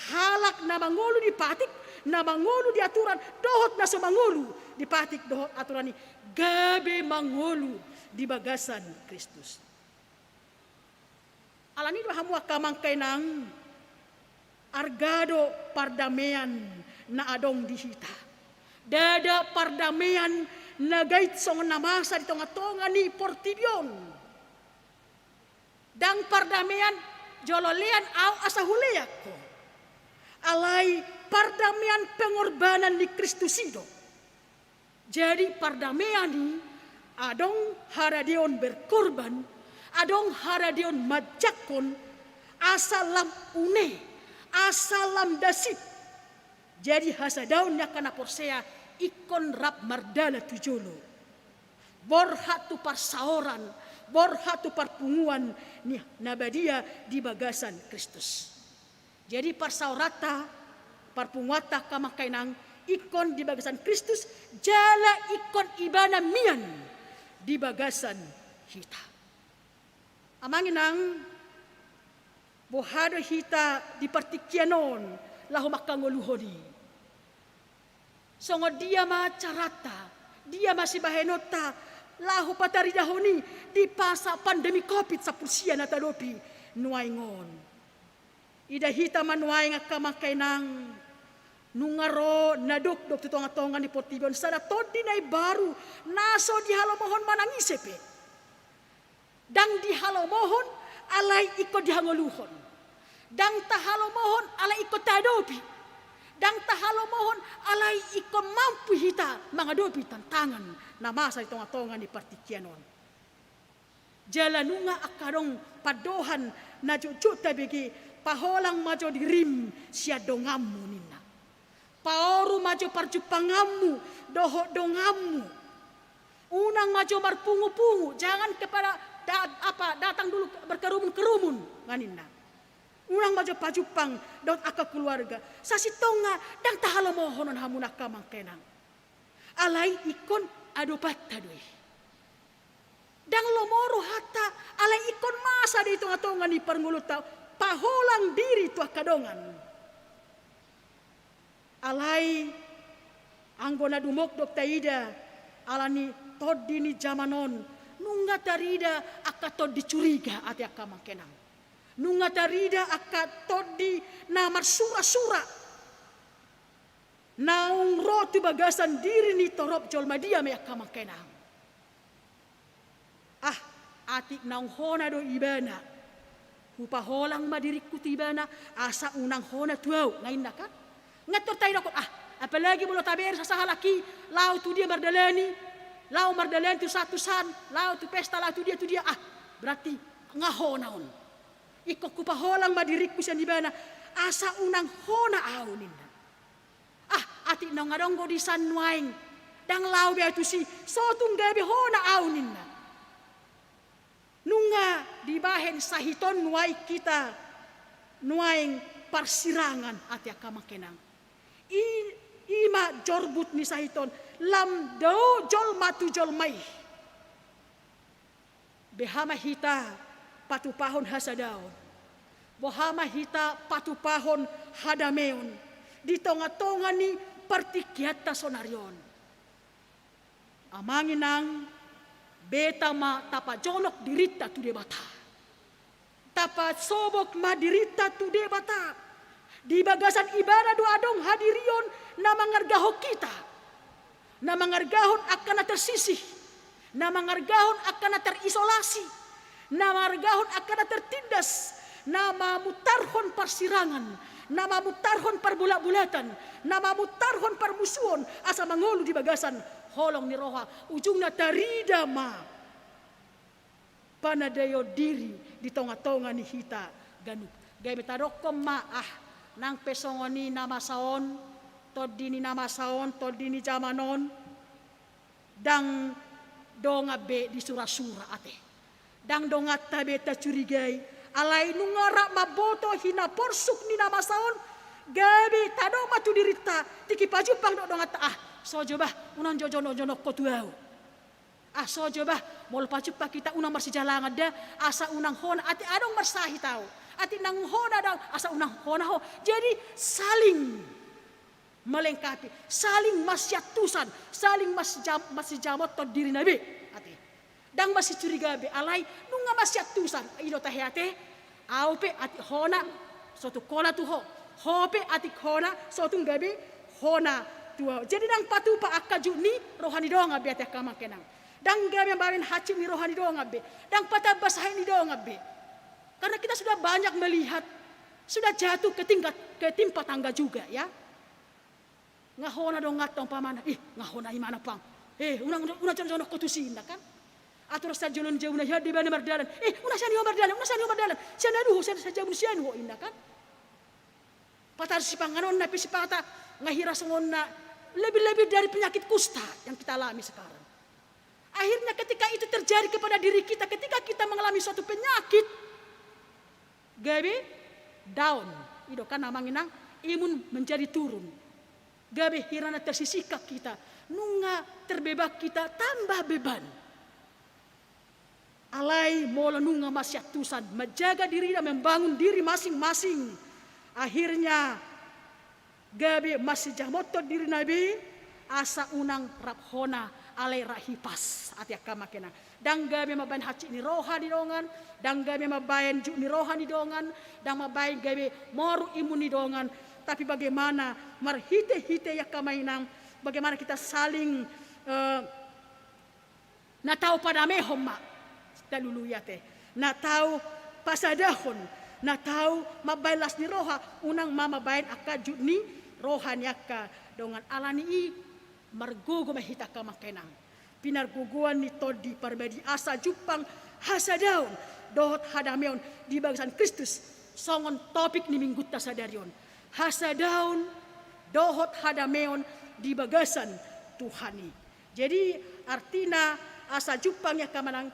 halak na mangolu di patik, na mangolu di aturan, dohot na so mangolu di patik dohot aturan i, gabe mangolu di bagasan Kristus. Alani i do hamu angka amang inang, arga do pardamean na adong di hita. Ndada pardamean na gait songon na masa di tonga-tonga ni portibi on. Ndang pardamean jolo lean au asa hulean ho. Alai pardamean pengorbanan ni Kristus i do. Jadi pardamean i adong haradeon berkorban, adong haradeon manjangkon, asa lam une, asa lam dasip. Jadi hasadaon ni angka na porsea ingkon rap mardalan tu jolo. Borhat tu parsaoran, borhat tu parpunguan ni na badia di bagasan Kristus. Jadi parsaoranta, parpunguanta angka amang inang, ingkon di bagasan Kristus, jala ingkon ibana mian di bagasan hita. Amang inang, boha do hita di partingkian on laho manghangoluhon i? Songon dia ma caranta, dia ma sibahenonta laho pataridahon i di masa pandemi covid sampulu sia na tahadopi nuaeng on? Ida hita ma nuaeng angka amang inang, nunga ro na dokdok tu tongatonga ni portibi on sada tondi na imbaru, na so dihalomohon manang ise pe. Ndang dihalomohon alai ingkon dihangoluhon. Ndang tahalomohon alai ingkon tahadopi. Ndang tahalomohon alai ingkon mampu hita mangadopi tantangan na masa di tongatonga ni partingkian on. Jala nunga angka adong pandohan na jotjot tabege, paholang ma jo dirim sian donganmu ninna. Paoru ma jo parjumpanganmu dohot donganmu. Unang ma jo marpungupungu, jangan kepada da-, apa, datang dulu berkerumun-kerumun, nga ninna. Unang ma jo pajumpang dohot angka keluarga. Sasintongna ndang tahalomohon on hamu angka amang inang. Alai ingkon adopanta do i. Ndang lomo rohanta, alai ingkon masa do i tongatonga ni parngoluonta paholang diri tu angka dongan. Alai anggo na dumodok taida, ala ni tondi ni jaman on, nunga tarida angka tondi curiga ate angka amang inang. Nunga tarida angka tondi na marsurasura naung ro tu bagasan diri ni torop jolma, dia ma i angka amang inang. Ah, atik naung hona do ibana, hupaholang ma diringku tu ibana, asa unang hona tu ahu, nga inna kan. Nga tor taida dohot, ah, apalagi molo tabere sasahalak i, laho tu dia mardalani, laho mardalani tu san tu san, laho tu pesta, laho tu dia tu dia, ah, berarti nga hona on. Ingkon hupaholang ma diringku sian ibana, asa unang hona ahu ninna. Ah, atik naung adong do di san nuaeng, ndang laho be ahu tusi, so tung gabe hona ahu ninna. Nunga dibahen sahit on nuaeng hita, nuaeng parsirangan ate angka amang inang. I, i ma jorbut ni sahit on, lam dao jolma tu jolma i. Boha ma hita patupahon hasadaon? Boha ma hita patupahon hadameon di tongatonga ni partingkianta sonari on? Amang inang, beta ma tapajonok dirinta tu Debata. Tapasobok ma dirinta tu Debata. Di bagasan ibana do adong hadirion na mangargahon hita, na mangargahon angka na tersisih, na mangargahon angka na terisolasi, na mangargahon angka na tertindas, na mamutarhon parsirangan, na mamutarhon parbolatbolatan, na mamutarhon parmusuon, asa mangolu di bagasan holong ni roha. Ujungna tarida ma panadaon diri di tongatonga ni hita ganup. Gabe tadokkon ma, ah, nang pe songon i na masa on, tondi ni na masa on, tondi ni jaman on, ndang dongan be disurasura ate. Ndang donganta be tacurigai, alai nunga rap mamboto hinaporsuk ni na masa on, gabe tadok ma tu dirinta, tingki pajumpang dohot donganta, ah, so jo bah, unang jo jonokjonok ho tu ahu. Ah, so jo bah, molo pajumpang hita unang marsijalangan da, asa unang hona, atik adong marsahit ahu, atik naung hona da, asa unang hona ho. Jadi saling melengkapi, saling masiantusan, saling masijam-, masijamothon dirina be ate. Ndang masicurigaan be, alai nunga masiantusan. I do tahe ate, ahu pe atik hona so tung hona tu ho, ho pe atik hona so tung gabe hona tu ahu. Jadi ndang patupa angka jut ni roha ni dongan be ate angka amang inang. Ndang gabe mambahen hansit ni roha ni dongan be. Ndang patamba sahit ni dongan be. Karena kita sudah banyak melihat, sudah jatuh ke tingkat, ke timpa tangga juga, ya. Nga hona donganta umpamana, ih, nga hona imana pang. Eh, unang, unang jonokjonok ho tusi, inna kan. Atur sian jolo ni jabuna, sian dia ibana mardalan. Eh, unang sian i ho mardalan, unang sian i ho mardalan. Sian ahu do ho, sian, sian jabuna sian ahu ho, inna kan. Patar sipanganonna pe sipata, nga hira songon na lebih-lebih dari penyakit kusta yang kita alami sekarang. Akhirnya ketika itu terjadi kepada diri kita, ketika kita mengalami suatu penyakit, gabe down, i do kan, Amang Inang, imun menjadi turun. Gabe hirana tersisihkan kita, nunga terbebak kita, tambah beban. Alai molo nunga masiantusan manjaga dirina, membangun diri masing-masing, akhirnya gabe masijamothon dirina be, asa unang rap hona, alai rap hipas, ate angka amang inang. Ndang gabe mambahen hansit ni roha ni dongan, ndang gabe mambahen jut ni roha ni dongan, ndang mambahen gabe moru imun ni dongan. Tapi bagaimana marhite-hite i angka amang inang, bagaimana kita saling, eh, na tau padamehon ma, talului ate, na tau pasadahon, na tau mambahen las ni roha, unang ma mambahen angka jut ni roha ni angka dongan. Alani i margogo ma hita angka amang inang. Pinargogoan ni Tondi Parbadia asa jumpang hasadaon dohot hadameon di bagasan Kristus, songon topik ni minggunta sadari on. Hasadaon dohot hadameon di bagasan Tuhan i. Jadi, artina asa jumpang i angka amang inang,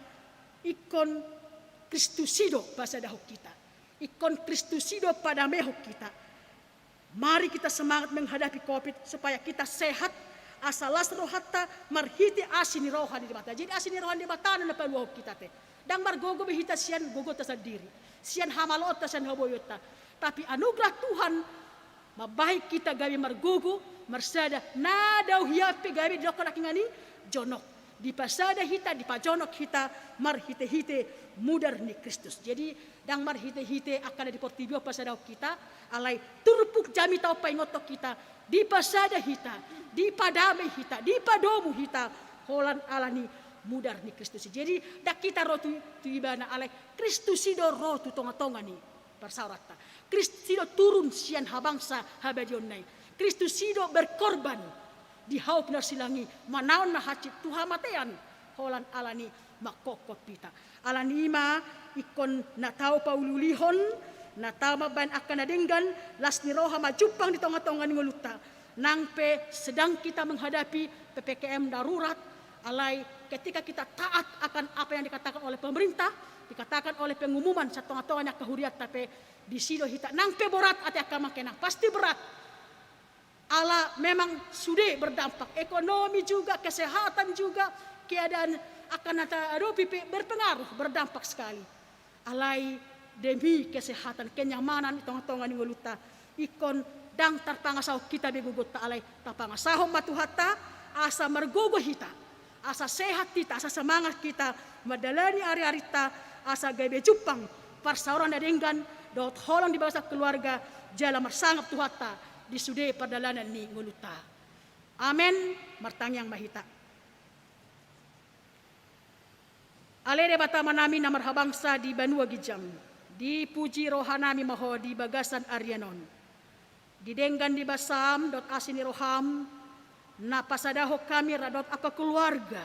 ingkon Kristus i do pasadahon hita. Ingkon Kristus i do padamehon hita. Mari kita semangat menghadapi covid supaya kita sehat, asa las rohanta marhite asi ni roha ni Debata. Jadi asi ni roha ni Debata na paluahon hita ate. Ndang margogo be hita sian gogonta sandiri, sian hamaloonta, sian haboyoonta. Tapi anugerah Tuhan mambahen hita gabe margogo, marsada, na dao hian pe gabe didokkon nangkiningan i jonok. Dipasada hita, dipajonok hita marhite-hite mudar ni Kristus. Jadi ndang marhite-hite angka na di portibi on pasadahon hita, alai turpuk jamita on paingothon hita, dipasada hita, dipadame hita, dipadomu hita, holan ala ni mudar ni Kristus i. Jadi ndang hita ro tu, tu ibana, alai Kristus i do ro tu tonga-tonga ni parsaoranta. Kristus i do turun sian habangsa habadiaonna i. Kristus i do berkorban di hau pinarsilang i, manaon na hansit tu hamatean, holan ala ni i mangkophop hita. Alani i ma ingkon na tau pauliulihon, na tau mambahen angka na denggan, las ni roha ma jumpang di tonga-tonga ni ngolunta. Nang pe sedang kita menghadapi P P K M darurat, alai ketika kita taat akan apa yang dikatakan oleh pemerintah, dikatakan oleh pengumuman sian tonga-tonga ni angka hurianta pe, disi do hita. Nang pe borat ate angka amang inang, pasti berat. Ala memang sude berdampak, ekonomi juga, kesehatan juga, keadaan angka na taadopi pe berpengaruh, berdampak sekali. Alai demi kesehatan, kenyamanan di tonga-tonga ni ngolunta, ingkon ndang tarpangasahon hita be gogonta, alai tapangasahon ma Tuhanta, asa margogo hita, asa sehat hita, asa semangat hita mandalani ari-arinta, asa gabe jumpang parsaoran na denggan dohot holong di bagasan keluarga, jala marsangap Tuhanta di sude pardalanan ni ngolunta. Amen. Martangiang ma hita. Ale Debata Amanami na marhabangsa di banua ginjang, dipuji rohanami ma Ho di bagasan arian on. Di denggan ni basam dohot asi ni roham, na pasadahon hami rap dohot angka keluarga,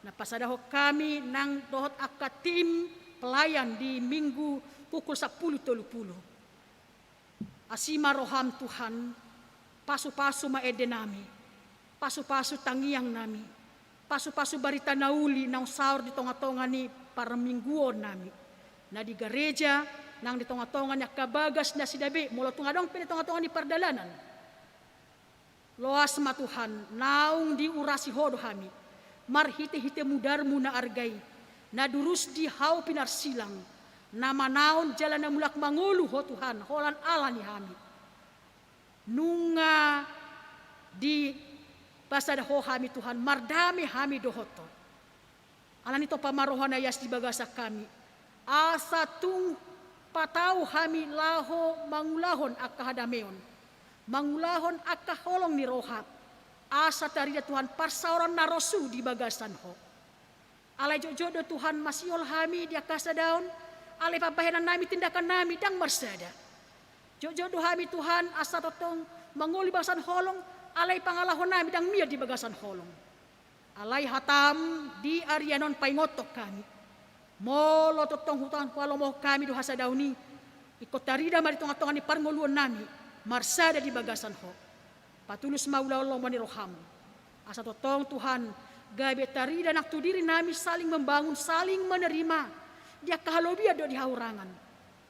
na pasadahon hami nang dohot angka tim pelayan di Minggu pukul sampulu tolu pulu. Asi ma roham Tuhan, pasu-pasu ma endenami, pasu-pasu tangiangnami, pasu-pasu barita na uli naung saor di tonga-tonga ni parmingguonnami, na di gareja nang di tonga-tonga ni angka bagas nasida be, molo tung adong pe di tonga-tonga ni pardalanan. Loas ma Tuhan, naung diurasi Ho do hami marhite-hite mudarmu na arga i, na durus di hau pinarsilang, na manaon jala na mulak mangolu Ho Tuhan, holan ala ni hami. Nunga dipasada Ho hami Tuhan, mardame hami dohot Ho. Alani i tompa ma roha na ias di bagasan hami, asa tung patau hami laho mangulahon angka hadameon, mangulahon angka holong ni roha, asa tarida Tuhan parsaoran na rosu di bagasan Ho. Alai jotjot do Tuhan masihol hami di angka hasadaon, alai pambahenannami, tindakannami ndang marsada. Jotjot do hami Tuhan asa tongtong mangolu di bagasan holong, alai pangalahonami ndang mian di bagasan holong. Alai hatam di arian on paingothon hami, molo tongtong huta-, huhalomohon hami do hasadaon i, ingkon tarida ma di tonga-tonga ni parngoluonnami, marsada di bagasan Ho. Patulus ma ulaon lomo ni roham, asa tongtong Tuhan gabe tarida nang tu diri nami saling membangun, saling menerima, di angka halobian dohot di hahurangan.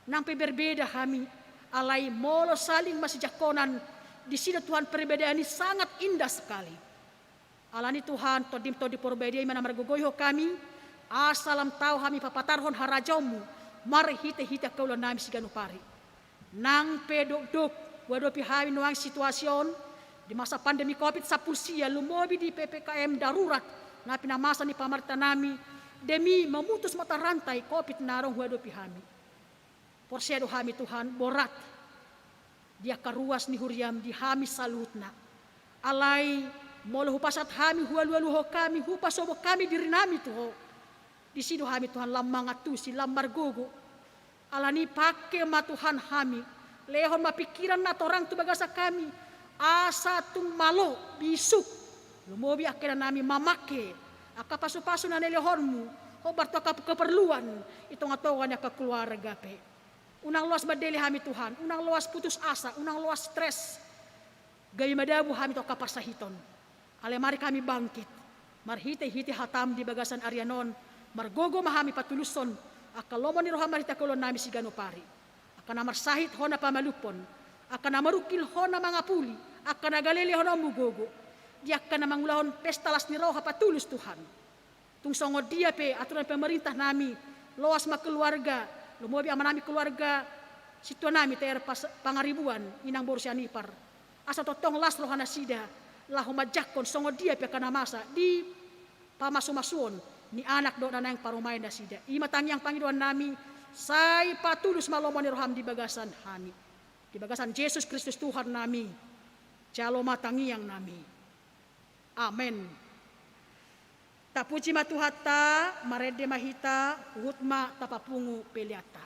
Nang pe berbeda hami, alai molo saling masijangkonan, disi do Tuhan perbedaan i sangat indah sekali. Alani Tuhan, Tondim Tondi Porbadia i ma na margogoihon hami, asa lam tau hami papatarhon harajaonmu, marhite-hite angka ulaon nami siganup ari. Nang pe dokdok huadopi hami nuaeng situasi on, di masa pandemi covid sampulu sia, lumobi di P P K M darurat, na pinamasa ni pamarenta nami, demi memutus mata rantai covid na adong huadopi hami. Porsea do hami Tuhan, borat di angka ruas ni huriam di hami saluhutna. Alai, molo hupasahat hami, hualualuhon hami, hupasobok hami diri nami tu Ho. Disi do hami Tuhan lam mangantusi, lam margogo. Alani pangke ma Tuhan hami, lehon ma pingkiran na torang tu bagasan hami, asa tung malo, bisuk, lumobi angka inang nami mamangke angka pasupasu na nilehonmu, hombar tu angka keperluan, di tongatonga ni angka keluarga pe. Unang loas mandele hami Tuhan, unang loas putus asa, unang loas stres. Gabe madabu hami tu angka parsahiton. Alai mari hami bangkit. Marhitehite hatam di bagasan arian on, margogo ma hami patulushon angka lomo ni roham marhite angka ulaon nami siganup ari. Angka na marsahit Ho na pamalumhon, angka na marungkil Ho na mangapuli, angka na gale lehononmu gogo. Di angka na mangulahon pesta las ni roha patulus Tuhan. Tung songon dia pe aturan pemerintah nami, loas ma keluarga, lumobi ama nami keluarga, sintua nami T R Pas-, Pangaribuan, inang boru Sianipar. Asa tongtong las roha nasida, laho manjangkon songon dia pe angka na masa di pamasumasuon ni anak dohot na naeng parumaen nasida. I ma tangiang pangidoan nami, sai patulus ma lomo ni roham di bagasan hami. Di bagasan Jesus Kristus Tuhan nami, jalo ma tangiang nami. Amen. Tapuji ma Tuhanta, marende ma hita, huhut ma tapapungu peleanta.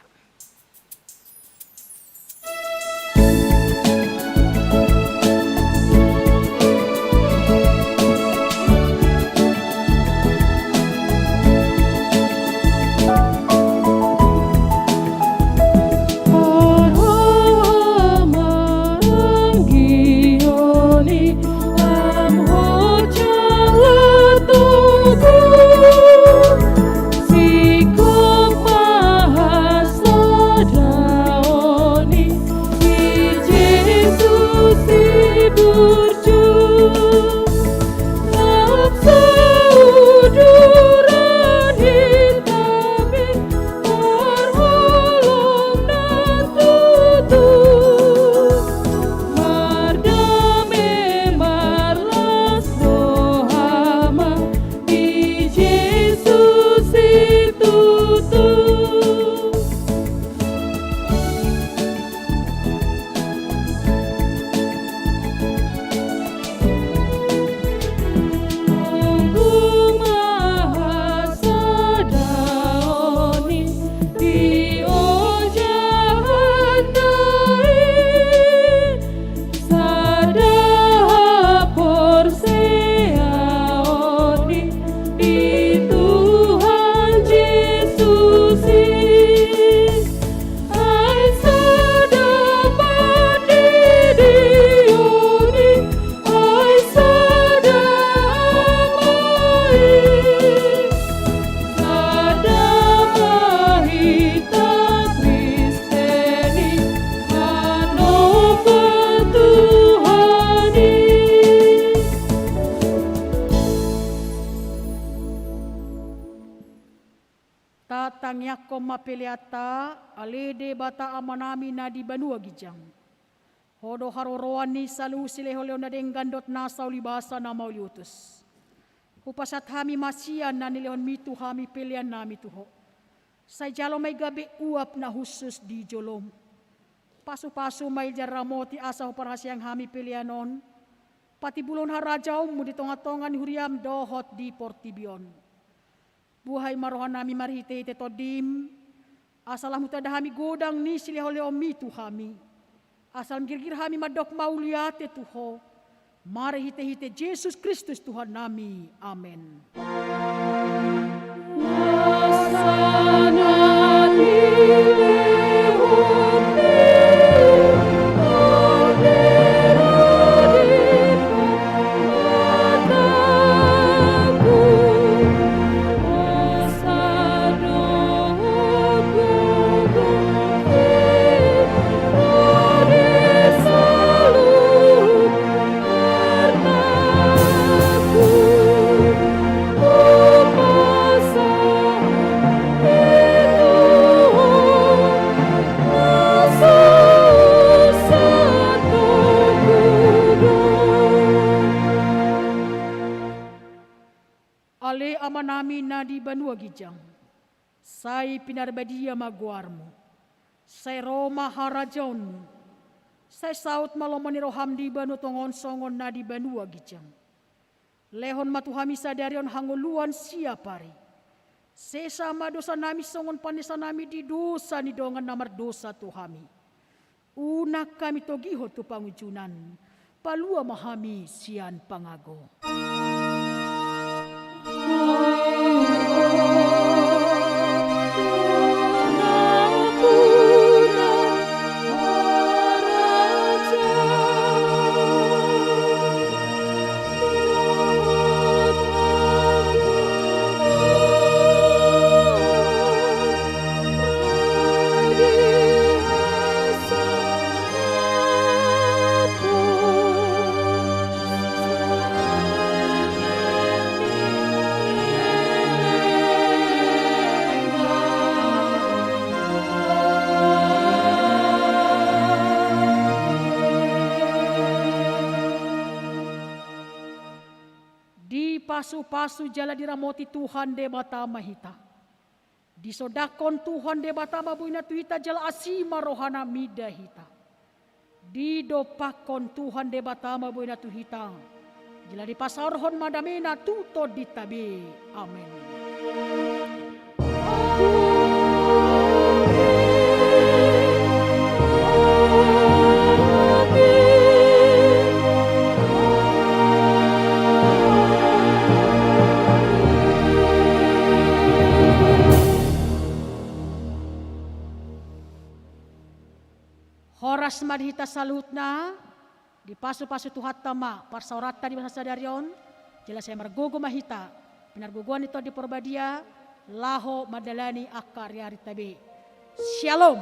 Tatangiangkon ma peleanta. Ale Debata Amanami na di banua ginjang, Ho do haroroan ni saluhut silehonlehon na denggan dohot nasa ulibasa na mauliutus. Hupasahat hami ma sian na nilehonmi tu hami pelean nami tu Ho. Sai jalo ma i gabe uap na hushus di jolom. Pasupasu ma i jala ramoti asa huparhaseang hami pelean on patimbulhon harajaonmu di tongatonga ni huriam dohot di portibi on. Buhai ma rohanami marhitehite Tondim, asa lam hutanda hami godang ni silehonlehonmi tu hami. Asa lam girgir hami mandok mauliate tu Ho, marhitehite Jesus Kristus Tuhannami. Amen. Ale Amanami na di banua ginjang, sai pinarbadia ma goarmu. Sai ro ma harajaonmu. Sai saut ma lomo ni roham di banua tonga on songon na di banua ginjang. Lehon ma tu hami sadari on hangoluan siapari. Sesa ma dosanami songon panesanami di dosa ni dongan na mardosa tu hami. Unang hami togihon tu pangunjunan, palua ma hami sian pangago. Dipasupasu jala diramoti Tuhan Debata ma hita. Disondangkon Tuhan Debata ma boina tu hita jala asi ma rohana mida hita. Didompakkon Tuhan Debata ma boina tu hita. Jala dipasaorhon ma damena tu tondinta be. Amen. Horas ma di hita saluhutna, dipasupasu Tuhanta ma parsaoranta di bagasan sadari on, jala sai margogo ma hita, pinargogoan ni Tondi Porbadia, laho mandalani angka ariarinta be. Syalom.